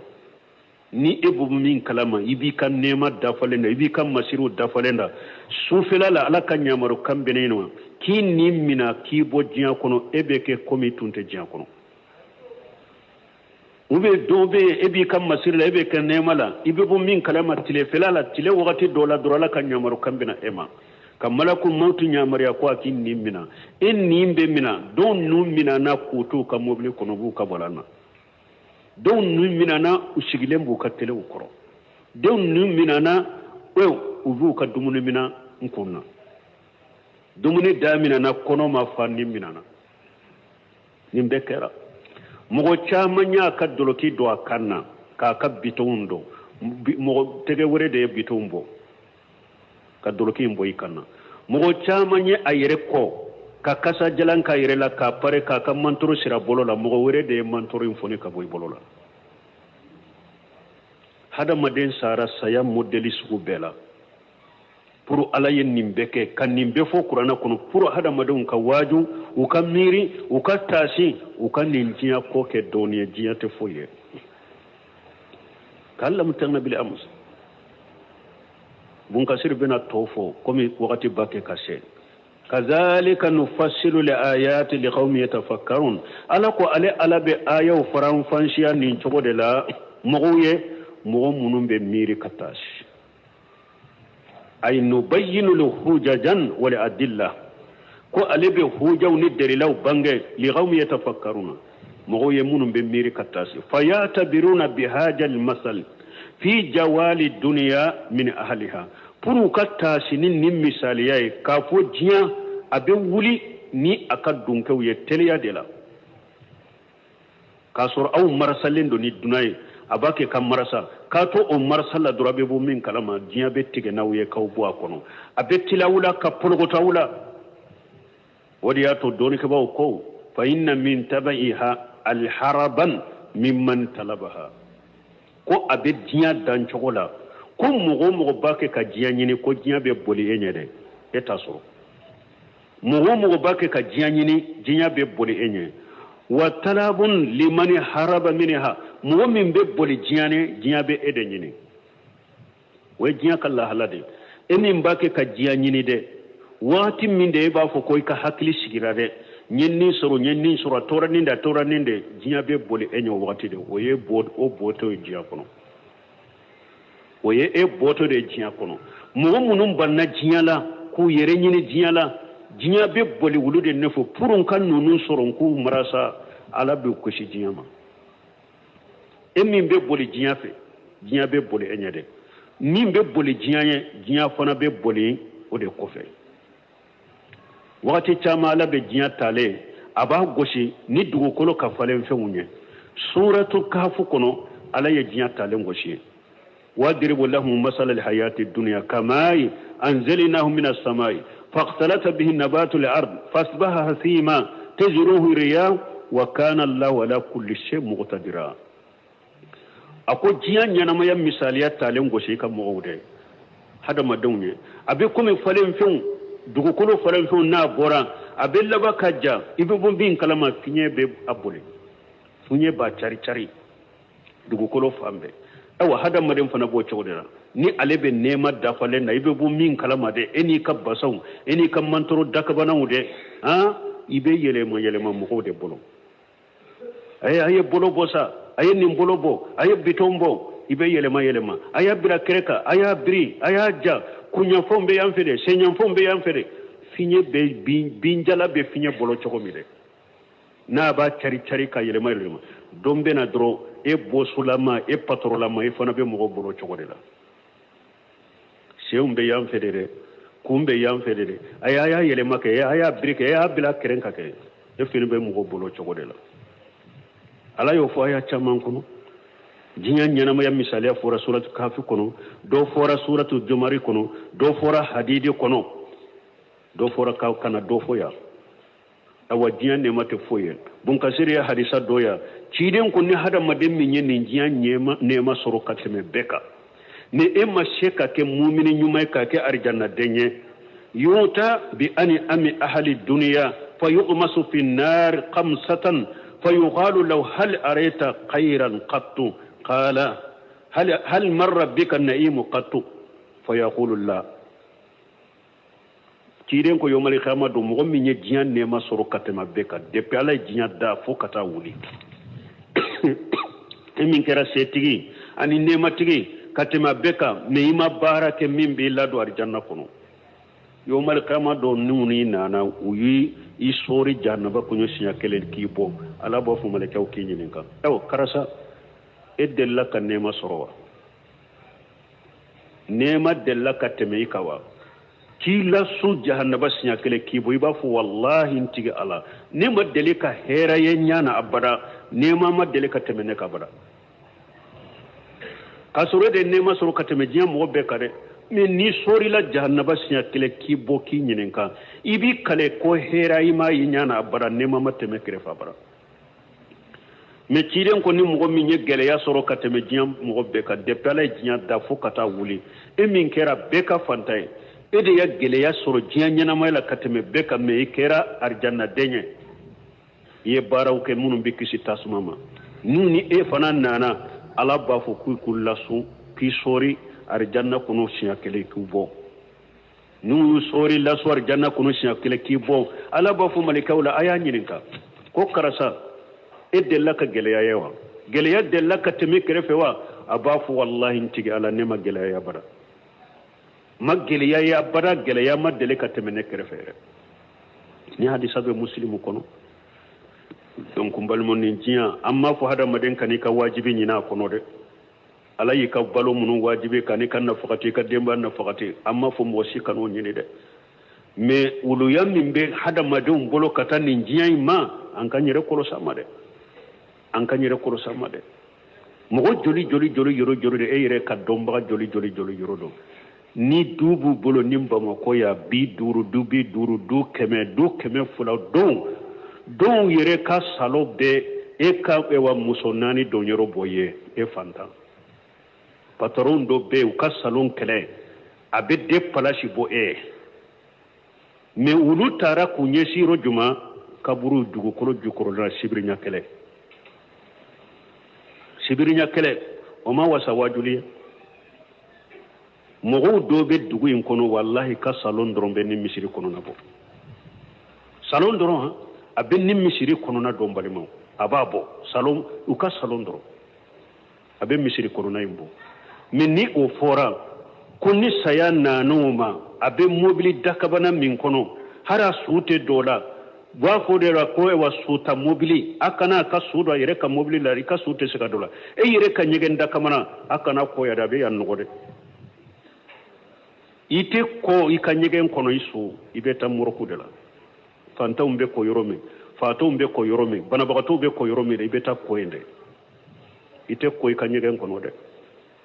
Ni e bɛ min kalama, i b'i ka nɛɛma dafalen da, i b'i ka masiriw dafalen da. Sufɛla la, Ala ka ɲamaru kan bɛ ne ma k'i ni mina, k'i bɔ diɲɛ kɔnɔ, e bɛ kɛ komi i tun tɛ diɲɛ kɔnɔ. U bɛ dɔw bɛ yen, e b'i ka masiri la, e bɛ kɛ nɛɛma la, i bɛ bɔ min kalama tilefɛla la, tile wagati dɔ la dɔrɔn, Ala ka ɲamaru kan bɛna e ma ka malaku mawuti ɲamariya ko a k'i ni mina. E ni bɛ mina. Dɔw nu minana k'u t'u ka mobili kɔnɔ, b'u ka bɔlan na. Dɔw nu minana, u sigilen b'u ka telew kɔrɔ. Dɔw nu minana, u b'u ka dumuni mina n kun na. Dumuni da minana, kɔnɔ ma fa, ni minana. Nin bɛɛ kɛra. Mɔgɔ caman y'a ka dɔlɔki don a kan na k'a ka bitɔnw don. Mɔgɔ tɛgɛ wɛrɛ de ye bitɔnw bɔ ka dɔlɔki in bɔ i kan na. Mɔgɔ caman ye a yɛrɛ kɔ ka kasa jalan k'a yɛrɛ la, k'a pare, k'a ka mantoro sira bolo la. Mɔgɔ wɛrɛ de ye mantoro in foni ka bɔ i bolo la. Hadamaden sara saya modɛli sugu bɛɛ la. Pour Ala ye nin bɛɛ kɛ ka nin bɛɛ fɔ kuranɛ kɔnɔ pour hadamadenw ka waaju, u ka miiri, u ka taasi, u ka nin diɲɛ ko kɛ dɔɔni ye. Diɲɛ tɛ foyi ye. Ka'an lam taghna bil ams. Bunkasiri bɛna tɔ fɔ komi wagati ba kɛ ka se. Kazalika nufassilu li ayati li qaumin yatafakkarun. Ala ko ale Ala bɛ ayaw faranfansiya nin cogo de la mɔgɔw ye, mɔgɔ minnu bɛ miiri ka taasi. Ay nubayyinu li hujajan wal adilla, ko ale bɛ hujaw ni dalilaw bange li qaumin yatafakkaruna, mɔgɔw ye minnu bɛ miiri ka taasi. Fayatabiruna bihajal masal fi jawali dunya min ahliha, pour u ka taasi ni nin misaliya ye k'a fɔ diɲɛ a bɛ wuli ni a ka dunkɛw ye teliya de la, k'a sɔrɔ aw marasalen don ni dunan ye. A b'a kɛ ka marasa k'a to o marasa la dɔrɔn, a bɛ bɔ min kalama, diɲɛ bɛ tigɛ n'aw ye k'aw bɔ a kɔnɔ, a bɛ tila aw la ka polokoto aw la. O de y'a to dɔnnikɛbaaw ko fa inna min tabaiha alharaban mimman talabaha, ko a bɛ diɲɛ dan cogo la ko mɔgɔ o mɔgɔ b'a kɛ ka diɲɛ ɲini, ko diɲɛ bɛ boli e ɲɛ dɛ, e t'a sɔrɔ. Mɔgɔ o mɔgɔ b'a kɛ ka diɲɛ ɲini, diɲɛ bɛ boli e ɲɛ. Wa talabun limani haraba minha, mɔgɔ min bɛ boli diɲɛ ɲɛ, diɲɛ bɛ e de ɲini. O ye diɲɛ ka lahala de ye. E min b'a kɛ ka diɲɛ ɲini dɛ, waati min de e b'a fɔ ko i ka hakili sigira dɛ, n ye nin sɔrɔ, n ye nin sɔrɔ, a tora nin de, a tora nin de, diɲɛ bɛ boli e ɲɛ o waati de. O ye o bɔtɔ ye diɲɛ kɔnɔ, o ye e bɔtɔ de ye diɲɛ kɔnɔ. Mɔgɔ minnu banna diɲɛ la k'u yɛrɛ ɲini diɲɛ la, diɲɛ bɛ boli olu de nɔfɛ pour n ka ninnu sɔrɔ, n k'u marasa. Ala b'u kisi diɲɛ ma. E min bɛ boli diɲɛ fɛ, diɲɛ bɛ boli e ɲɛ dɛ. Min bɛ boli diɲɛ ɲɛ, diɲɛ fana bɛ boli o de kɔfɛ. Wagati caman Ala bɛ diɲɛ talen, a b'a gosi ni dugukolo ka falen fɛnw ye. Suratu Kafu kɔnɔ, Ala ye diɲɛ talen gosi ye. Wadiribu lahum masala alhayati dunya kamai anzalnahu minas samai fakhtalata bihi nabatu al-ard fasbaha hasima tajruhu riyah wa kana Allahu ala kulli shay muqtadira. A ko diɲɛ ɲɛnamaya misaliya talen gosi i ka mɔgɔw dɛ, hadamadenw ye, a bɛ komi falenfɛnw, dugukolo falenfɛnw, n'a bɔra a bɛ laban ka ja. I bɛ bɔ min kalama, fiɲɛ bɛ a boli, fiɲɛ b'a cari cari dugukolo fan bɛɛ. Ayiwa, hadamaden fana b'o cogo de la. Ni ale bɛ nɛɛma dafalen na, i bɛ bɔ min kalama dɛ, e n'i ka basanw, e n'i ka mantoro dakabanaw dɛ, han, i bɛ yɛlɛma yɛlɛma mɔgɔw de bolo. A ye bolo bɔ sa, a ye nin bolo bɔ, a ye bitɔn bɔ, i bɛ yɛlɛma yɛlɛma, a y'a bila kɛrɛ kan, a y'a biri, a y'a ja, kunyanfanw bɛ yan fɛ dɛ, senyanfanw bɛ yan fɛ dɛ. Fiɲɛ bɛ bin, binjala bɛ fiɲɛ bolo cogo min dɛ, n'a b'a cari cari ka yɛlɛma yɛlɛma, don bɛ na dɔrɔn, e bɔsolama, e patɔrɔlama, e fana bɛ mɔgɔ bolo cogo de la. Senw bɛ yan fɛ de dɛ, kun bɛ yan fɛ de dɛ, a y'a yɛlɛma kɛ, a y'a biri kɛ, a y'a bila kɛrɛn kan kɛ, e fana bɛ mɔgɔ bolo cogo de la. Ala y'o fɔ aya caman kɔnɔ. Diɲɛ ɲɛnamaya misaliya fɔra suratu Kafi kɔnɔ, dɔ fɔra suratu Jumari kɔnɔ, dɔ fɔra Hadidi kɔnɔ, dɔ fɔra ka na dɔ fɔ yan. Awa, diɲɛ nɛɛma tɛ foyi ye. Bunkasiri ye hadisa dɔ ya, ciden ko ni hadamaden min ye nin diɲɛ nɛɛma sɔrɔ ka tɛmɛ bɛɛ kan, ni e ma se ka kɛ mumini ɲuman ye, ka kɛ arijanaden ye, yuta bi ani ami ahali duniya fa yughmasu fi nar khamsatan fa yuqalu law hal arayta khayran qattu qala. Hal marra bika na'imu qattu? Fa yaqulu la. Ciden ko yomali kiyama don, mɔgɔ min ye diɲɛ nɛɛma sɔrɔ ka tɛmɛ bɛɛ kan depuis Ala ye diɲɛ da fo ka taa wuli, e min kɛra setigi ani nɛɛmatigi ka tɛmɛ bɛɛ kan, mais i ma baara kɛ min b'i ladon arijanna kɔnɔ, yomali kiyama don n'u n'i nana, u y'i i sɔɔri jahanaba kɔnɔ siɲɛ kelen k'i bɔ, Ala b'a fɔ malɛkɛw k'i ɲininka: ayiwa karisa, e delila ka nɛɛma sɔrɔ wa? Nɛɛma delila ka tɛmɛ i kan wa? K'i lasun jahanaba siɲɛ kelen k'i bɔ, i b'a fɔ: walahi, n tigi Ala, ne ma deli ka hɛrɛ ye ɲa na abada, nɛɛma ma deli ka tɛmɛ ne kan abada. K'a sɔrɔ e de ye nɛɛma sɔrɔ ka tɛmɛ diɲɛ mɔgɔ bɛɛ kan dɛ. Mais n'i sɔɔrila jahanaba siɲɛ kelen k'i bɔ k'i ɲininka, i b'i kale ko hɛrɛ i m'a ye ɲa na abada, nɛɛma ma tɛmɛ kɛrɛfɛ abada. Mais ciden ko ni mɔgɔ min ye gɛlɛya sɔrɔ ka tɛmɛ diɲɛ mɔgɔ bɛɛ kan depuis Ala ye diɲɛ da fo ka taa wuli, e min kɛra bɛɛ ka fantan ye, e de ye gɛlɛya sɔrɔ diɲɛ ɲɛnamaya la ka tɛmɛ bɛɛ kan, mais i kɛra arijannaden ye, i ye baaraw kɛ minnu bɛ kisi tasuma ma, n'u ni e fana nana, Ala b'a fɔ k'u k'u lasun k'i sɔɔri arijanna kɔnɔ siɲɛ kelen k'u bɔ. N'u y'u sɔɔri lasun arijanna kɔnɔ siɲɛ kelen k'i bɔ, Ala b'a fɔ malikaw la: a y'a ɲininka ko karisa, e delila ka gɛlɛya ye wa? Gɛlɛya delila ka tɛmɛ kɛrɛfɛ wa? A b'a fɔ: walahi, n tigi Ala, ne ma gɛlɛya ye abada, ma gɛlɛya ye abada, gɛlɛya ma deli ka tɛmɛ ne kɛrɛfɛ yɛrɛ. Ni hadisa bɛ Musilimu kɔnɔ. Donc n balimaw, nin diɲɛ, an m'a fɔ hadamaden kan'i ka wajibi ɲini a kɔnɔ dɛ. Ala y'i ka balo minnu wajibi ka n'i ka nafakati, i ka denbaya nafakati, an m'a fɔ mɔgɔ si kan'o ɲini dɛ. Mais wuluya min bɛ hadamadenw bolo ka taa nin diɲɛ in ma, an ka yɛrɛ kɔlɔsi a ma dɛ, an ka yɛrɛ kɔlɔsi a ma dɛ. Mɔgɔ joli joli joli yɔrɔ joli de, e yɛrɛ ka dɔnbaga joli joli joli yɔrɔ dɔn ni du b'u bolo ni Bamakɔ yan, 50, du 50, du 100, du 200, dɔw yɛrɛ ka salon bɛ e ka wa muso naani don yɔrɔ bɔ ye. E fantan patron dɔ bɛ yen, u ka salon kɛlɛ a bɛ deux places bɔ e ye. Mais olu taara k'u ɲɛsin yɔrɔ jumɛn? Kaburu dugukolo jukɔrɔla, sibiriɲa kɛlɛ, sibiriɲa kɛlɛ. O ma wasa wajuli ye. Mɔgɔw dɔw bɛ dugu in kɔnɔ, walahi, ka salon dɔrɔn bɛ ni misiri kɔnɔna bɔ. Salon dɔrɔn han, a bɛ ni misiri kɔnɔna dɔn. Balimaw, a b'a bɔ salon, u ka salon dɔrɔn a bɛ misiri kɔnɔna in bɔ. Mais ni o fɔra ko ni saya nan'o ma, a bɛ mobili dakabana min kɔnɔ, hali a su tɛ dɔ la, b'a fɔ de la ko wa su ta mobili, a kana a ka su don a yɛrɛ ka mobili la, i ka su tɛ se ka don la, e yɛrɛ ka ɲɛgɛn dakamana, a kana kɔ yɛrɛ, a bɛ yan nɔgɔ dɛ. I tɛ kɔ i ka ɲɛgɛn kɔnɔ, i su, i bɛ taa morgue de la. Fantanw bɛ kɔ yɔrɔ min, fatɔw bɛ kɔ yɔrɔ min, banabagatɔw bɛ kɔ yɔrɔ min, i bɛ taa kɔ yen dɛ. I tɛ kɔ i ka ɲɛgɛn kɔnɔ dɛ,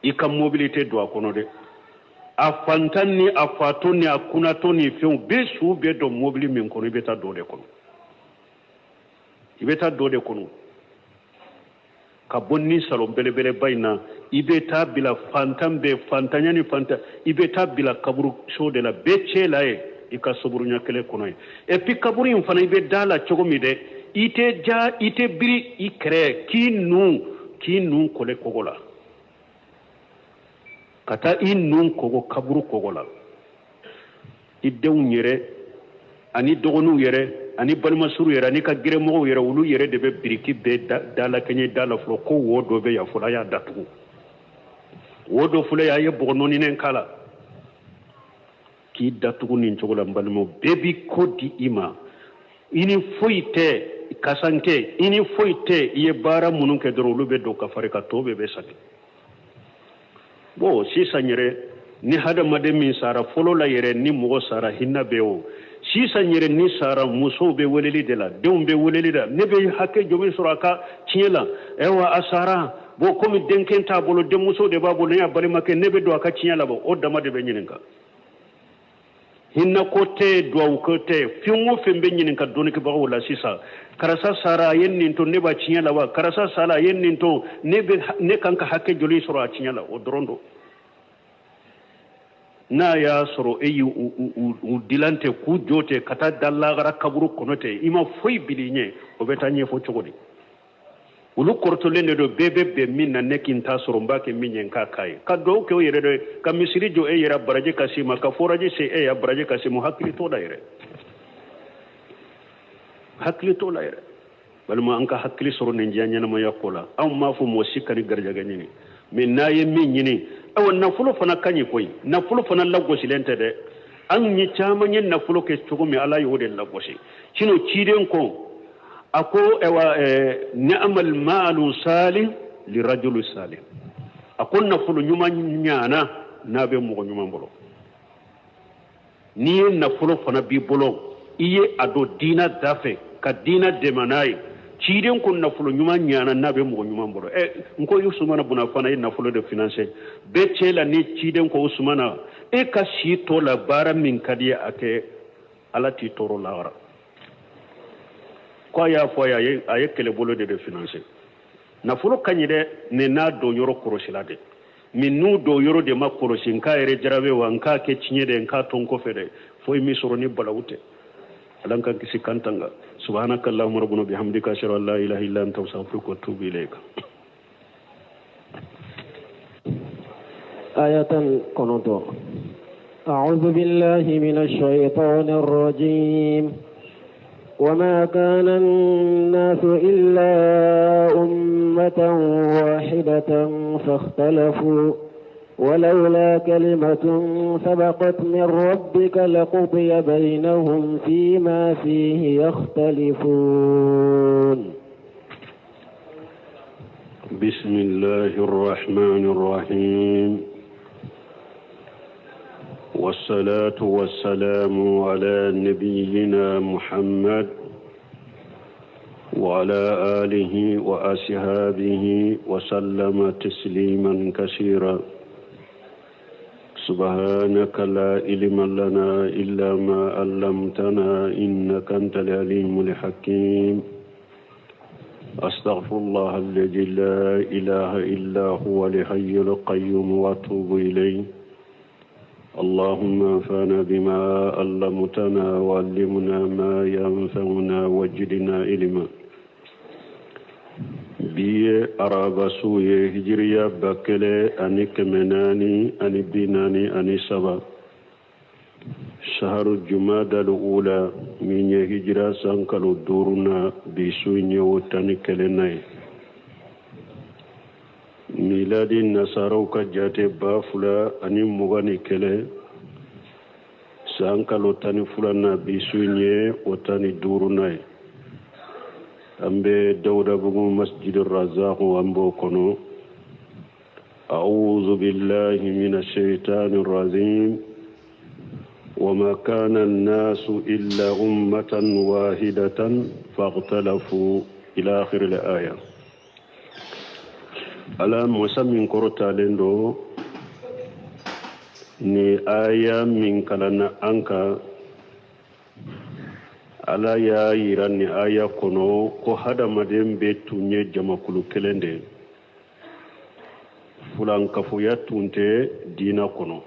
i ka mobili tɛ don a kɔnɔ dɛ. A fantan ni a fatɔ ni a kunnatɔ ni fɛnw bɛɛ su bɛ don mobili min kɔnɔ, i bɛ taa dɔ de kɔnɔ, i bɛ taa dɔ de kɔnɔ ka bɔ ni salon belebeleba in na, i bɛ taa bila fantan bɛɛ, fantanya ni fantan, i bɛ taa bila kaburu so de la bɛɛ cɛ la ye, i ka soburunya kelen kɔnɔ ye. Et puis kaburu in fana, i bɛ da la cogo min dɛ, i tɛ ja, i tɛ biri i kɛrɛ k'i nun kɔlɛ kɔgɔ la, ka taa i nun kɔgɔ kaburu kɔgɔ la. I denw yɛrɛ ani dɔgɔninw yɛrɛ ani balimasuru yɛrɛ ani ka gɛrɛmɔgɔw yɛrɛ, olu yɛrɛ de bɛ biriki bɛɛ da la kɛɲɛ da la fɔlɔ, ko wo dɔ bɛ yan fɔlɔ, a y'a datugu, wo dɔ filɛ, a ye bɔgɔ nɔɔninen k'a la k'i datugu nin cogo la. N balimaw, bɛɛ bi ko di i ma, i ni foyi tɛ kasankɛ, i ni foyi tɛ. I ye baara minnu kɛ dɔrɔn, olu bɛ don ka fari ka tɔ bɛɛ bɛ sagi. Bon, sisan yɛrɛ ni hadamaden min sara, fɔlɔ la yɛrɛ ni mɔgɔ sara, hinɛ bɛ o. Sisan yɛrɛ ni sara, musow bɛ weleli de la, denw bɛ weleli la, ne bɛ hakɛ jumɛn sɔrɔ a ka tiɲɛ la? Ayiwa, a sara, bon, komi denkɛ t'a bolo, denmuso de b'a bolo, ne y'a balimakɛ, ne bɛ don a ka tiɲɛ la. Bɔ o dama de bɛ ɲininka, hinɛ ko tɛ, duwawu ko tɛ, fɛn o fɛn bɛ ɲininka dɔnnikɛbagaw la sisan. Karisa sara, a ye nin to, ne b'a tiɲɛ la wa? Karisa sara, a ye nin to, ne bɛ ne kan ka hakɛ joli sɔrɔ a tiɲɛ la? O dɔrɔn don. N'a y'a sɔrɔ e y'u u dilan tɛ k'u jɔ tɛ ka taa da lagara kaburu kɔnɔ tɛ, i ma foyi bil'i ɲɛ, o bɛ taa ɲɛfɔ cogo di? Olu kɔrɔtɔlen de don, bɛɛ bɛ bɛn min na, ne k'i ta sɔrɔ, n b'a kɛ min ye, n k'a k'a ye, ka dugawu kɛ o yɛrɛ dɔ ye, ka misiri jɔ e yɛrɛ baraji ka s'i ma, ka forage sen e ya baraji ka s'i ma. Hakili t'o la yɛrɛ, hakili t'o la yɛrɛ. Walima an ka hakili sɔrɔ nin diɲɛ ɲɛnamaya ko la. Anw m'a fɔ mɔgɔ si ka ni garijɛgɛ ɲini, mais n'a ye min ɲini, ayiwa, nafolo fana ka ɲi koyi. Nafolo fana lagosilen tɛ dɛ. An ye caman ye nafolo kɛ cogo min, Ala y'o de lagosi. Sinon ciden ko, a ko ayiwa, ni'mal maalu salih li rajulu salih. A ko nafolo ɲuman ɲana n'a bɛ mɔgɔ ɲuman bolo. N'i ye nafolo fana b'i bolo, i ye a don diina da fɛ ka diina dɛmɛ n'a ye, ciden ko nafolo ɲuman ɲana n'a bɛ mɔgɔ ɲuman bolo. Ɛ, n ko Usumana buna fana ye nafolo de financer bɛɛ cɛ la. Ni ciden ko Usumana, e ka si tɔ la, baara min ka di ye a kɛ, Ala t'i tɔɔrɔ lahara. Ko a y'a fɔ a ye, a ye kɛlɛbolo de financer. Nafolo ka ɲi dɛ, mais n'a don yɔrɔ kɔlɔsila de. Mais n'u don yɔrɔ de ma kɔlɔsi, n k'a yɛrɛ jarabe wa, n k'a kɛ tiɲɛ de, n k'a to n kɔfɛ dɛ, foyi min sɔrɔ ni balawu tɛ. Ala kan kisi kan tanga. Subhanaka allahumma rabbana bihamdika, ashhadu an la ilaha illa anta, astaghfiruka wa atubu ilayka. Aya 19. أعوذ بالله من الشيطان الرجيم. وما كان الناس إلا أمة واحدة فاختلفوا، ولولا كلمة سبقت من ربك لقضي بينهم فيما فيه يختلفون. بسم الله الرحمن الرحيم، والصلاة والسلام على نبينا محمد وعلى آله وأصحابه وسلم تسليما كثيرا. سبحانك لا علم لنا إلا ما علمتنا، إنك أنت العليم الحكيم. أستغفر الله الذي لا إله إلا هو الحي القيوم وأتوب إليه. اللهم انفعنا بما علمتنا وعلمنا ما ينفعنا وزدنا علما. Bi ye araba su ye, hijiriya 1443, saharu jumadal ula, min ye hijira san kalo duuruna, bi su ye o 11nan ye. Miladi nasaraw ka jate, 2021, san kalo 12nan, bi su ye o 15nan ye. An bɛ Dawudabugu Masjid Razak, an b'o kɔnɔ. أعوذ بالله من الشيطان الرجيم. وما كان الناس إلا أمة واحدة فاختلفوا، إلى آخر الآية. Ala masa min kɔrɔtalen do, ni aya min kalanna an kan, Ala y'a yira ni aya kɔnɔ ko hadamaden bɛɛ tun ye jamakulu kelen de ye, fulankafoya tun tɛ diina kɔnɔ.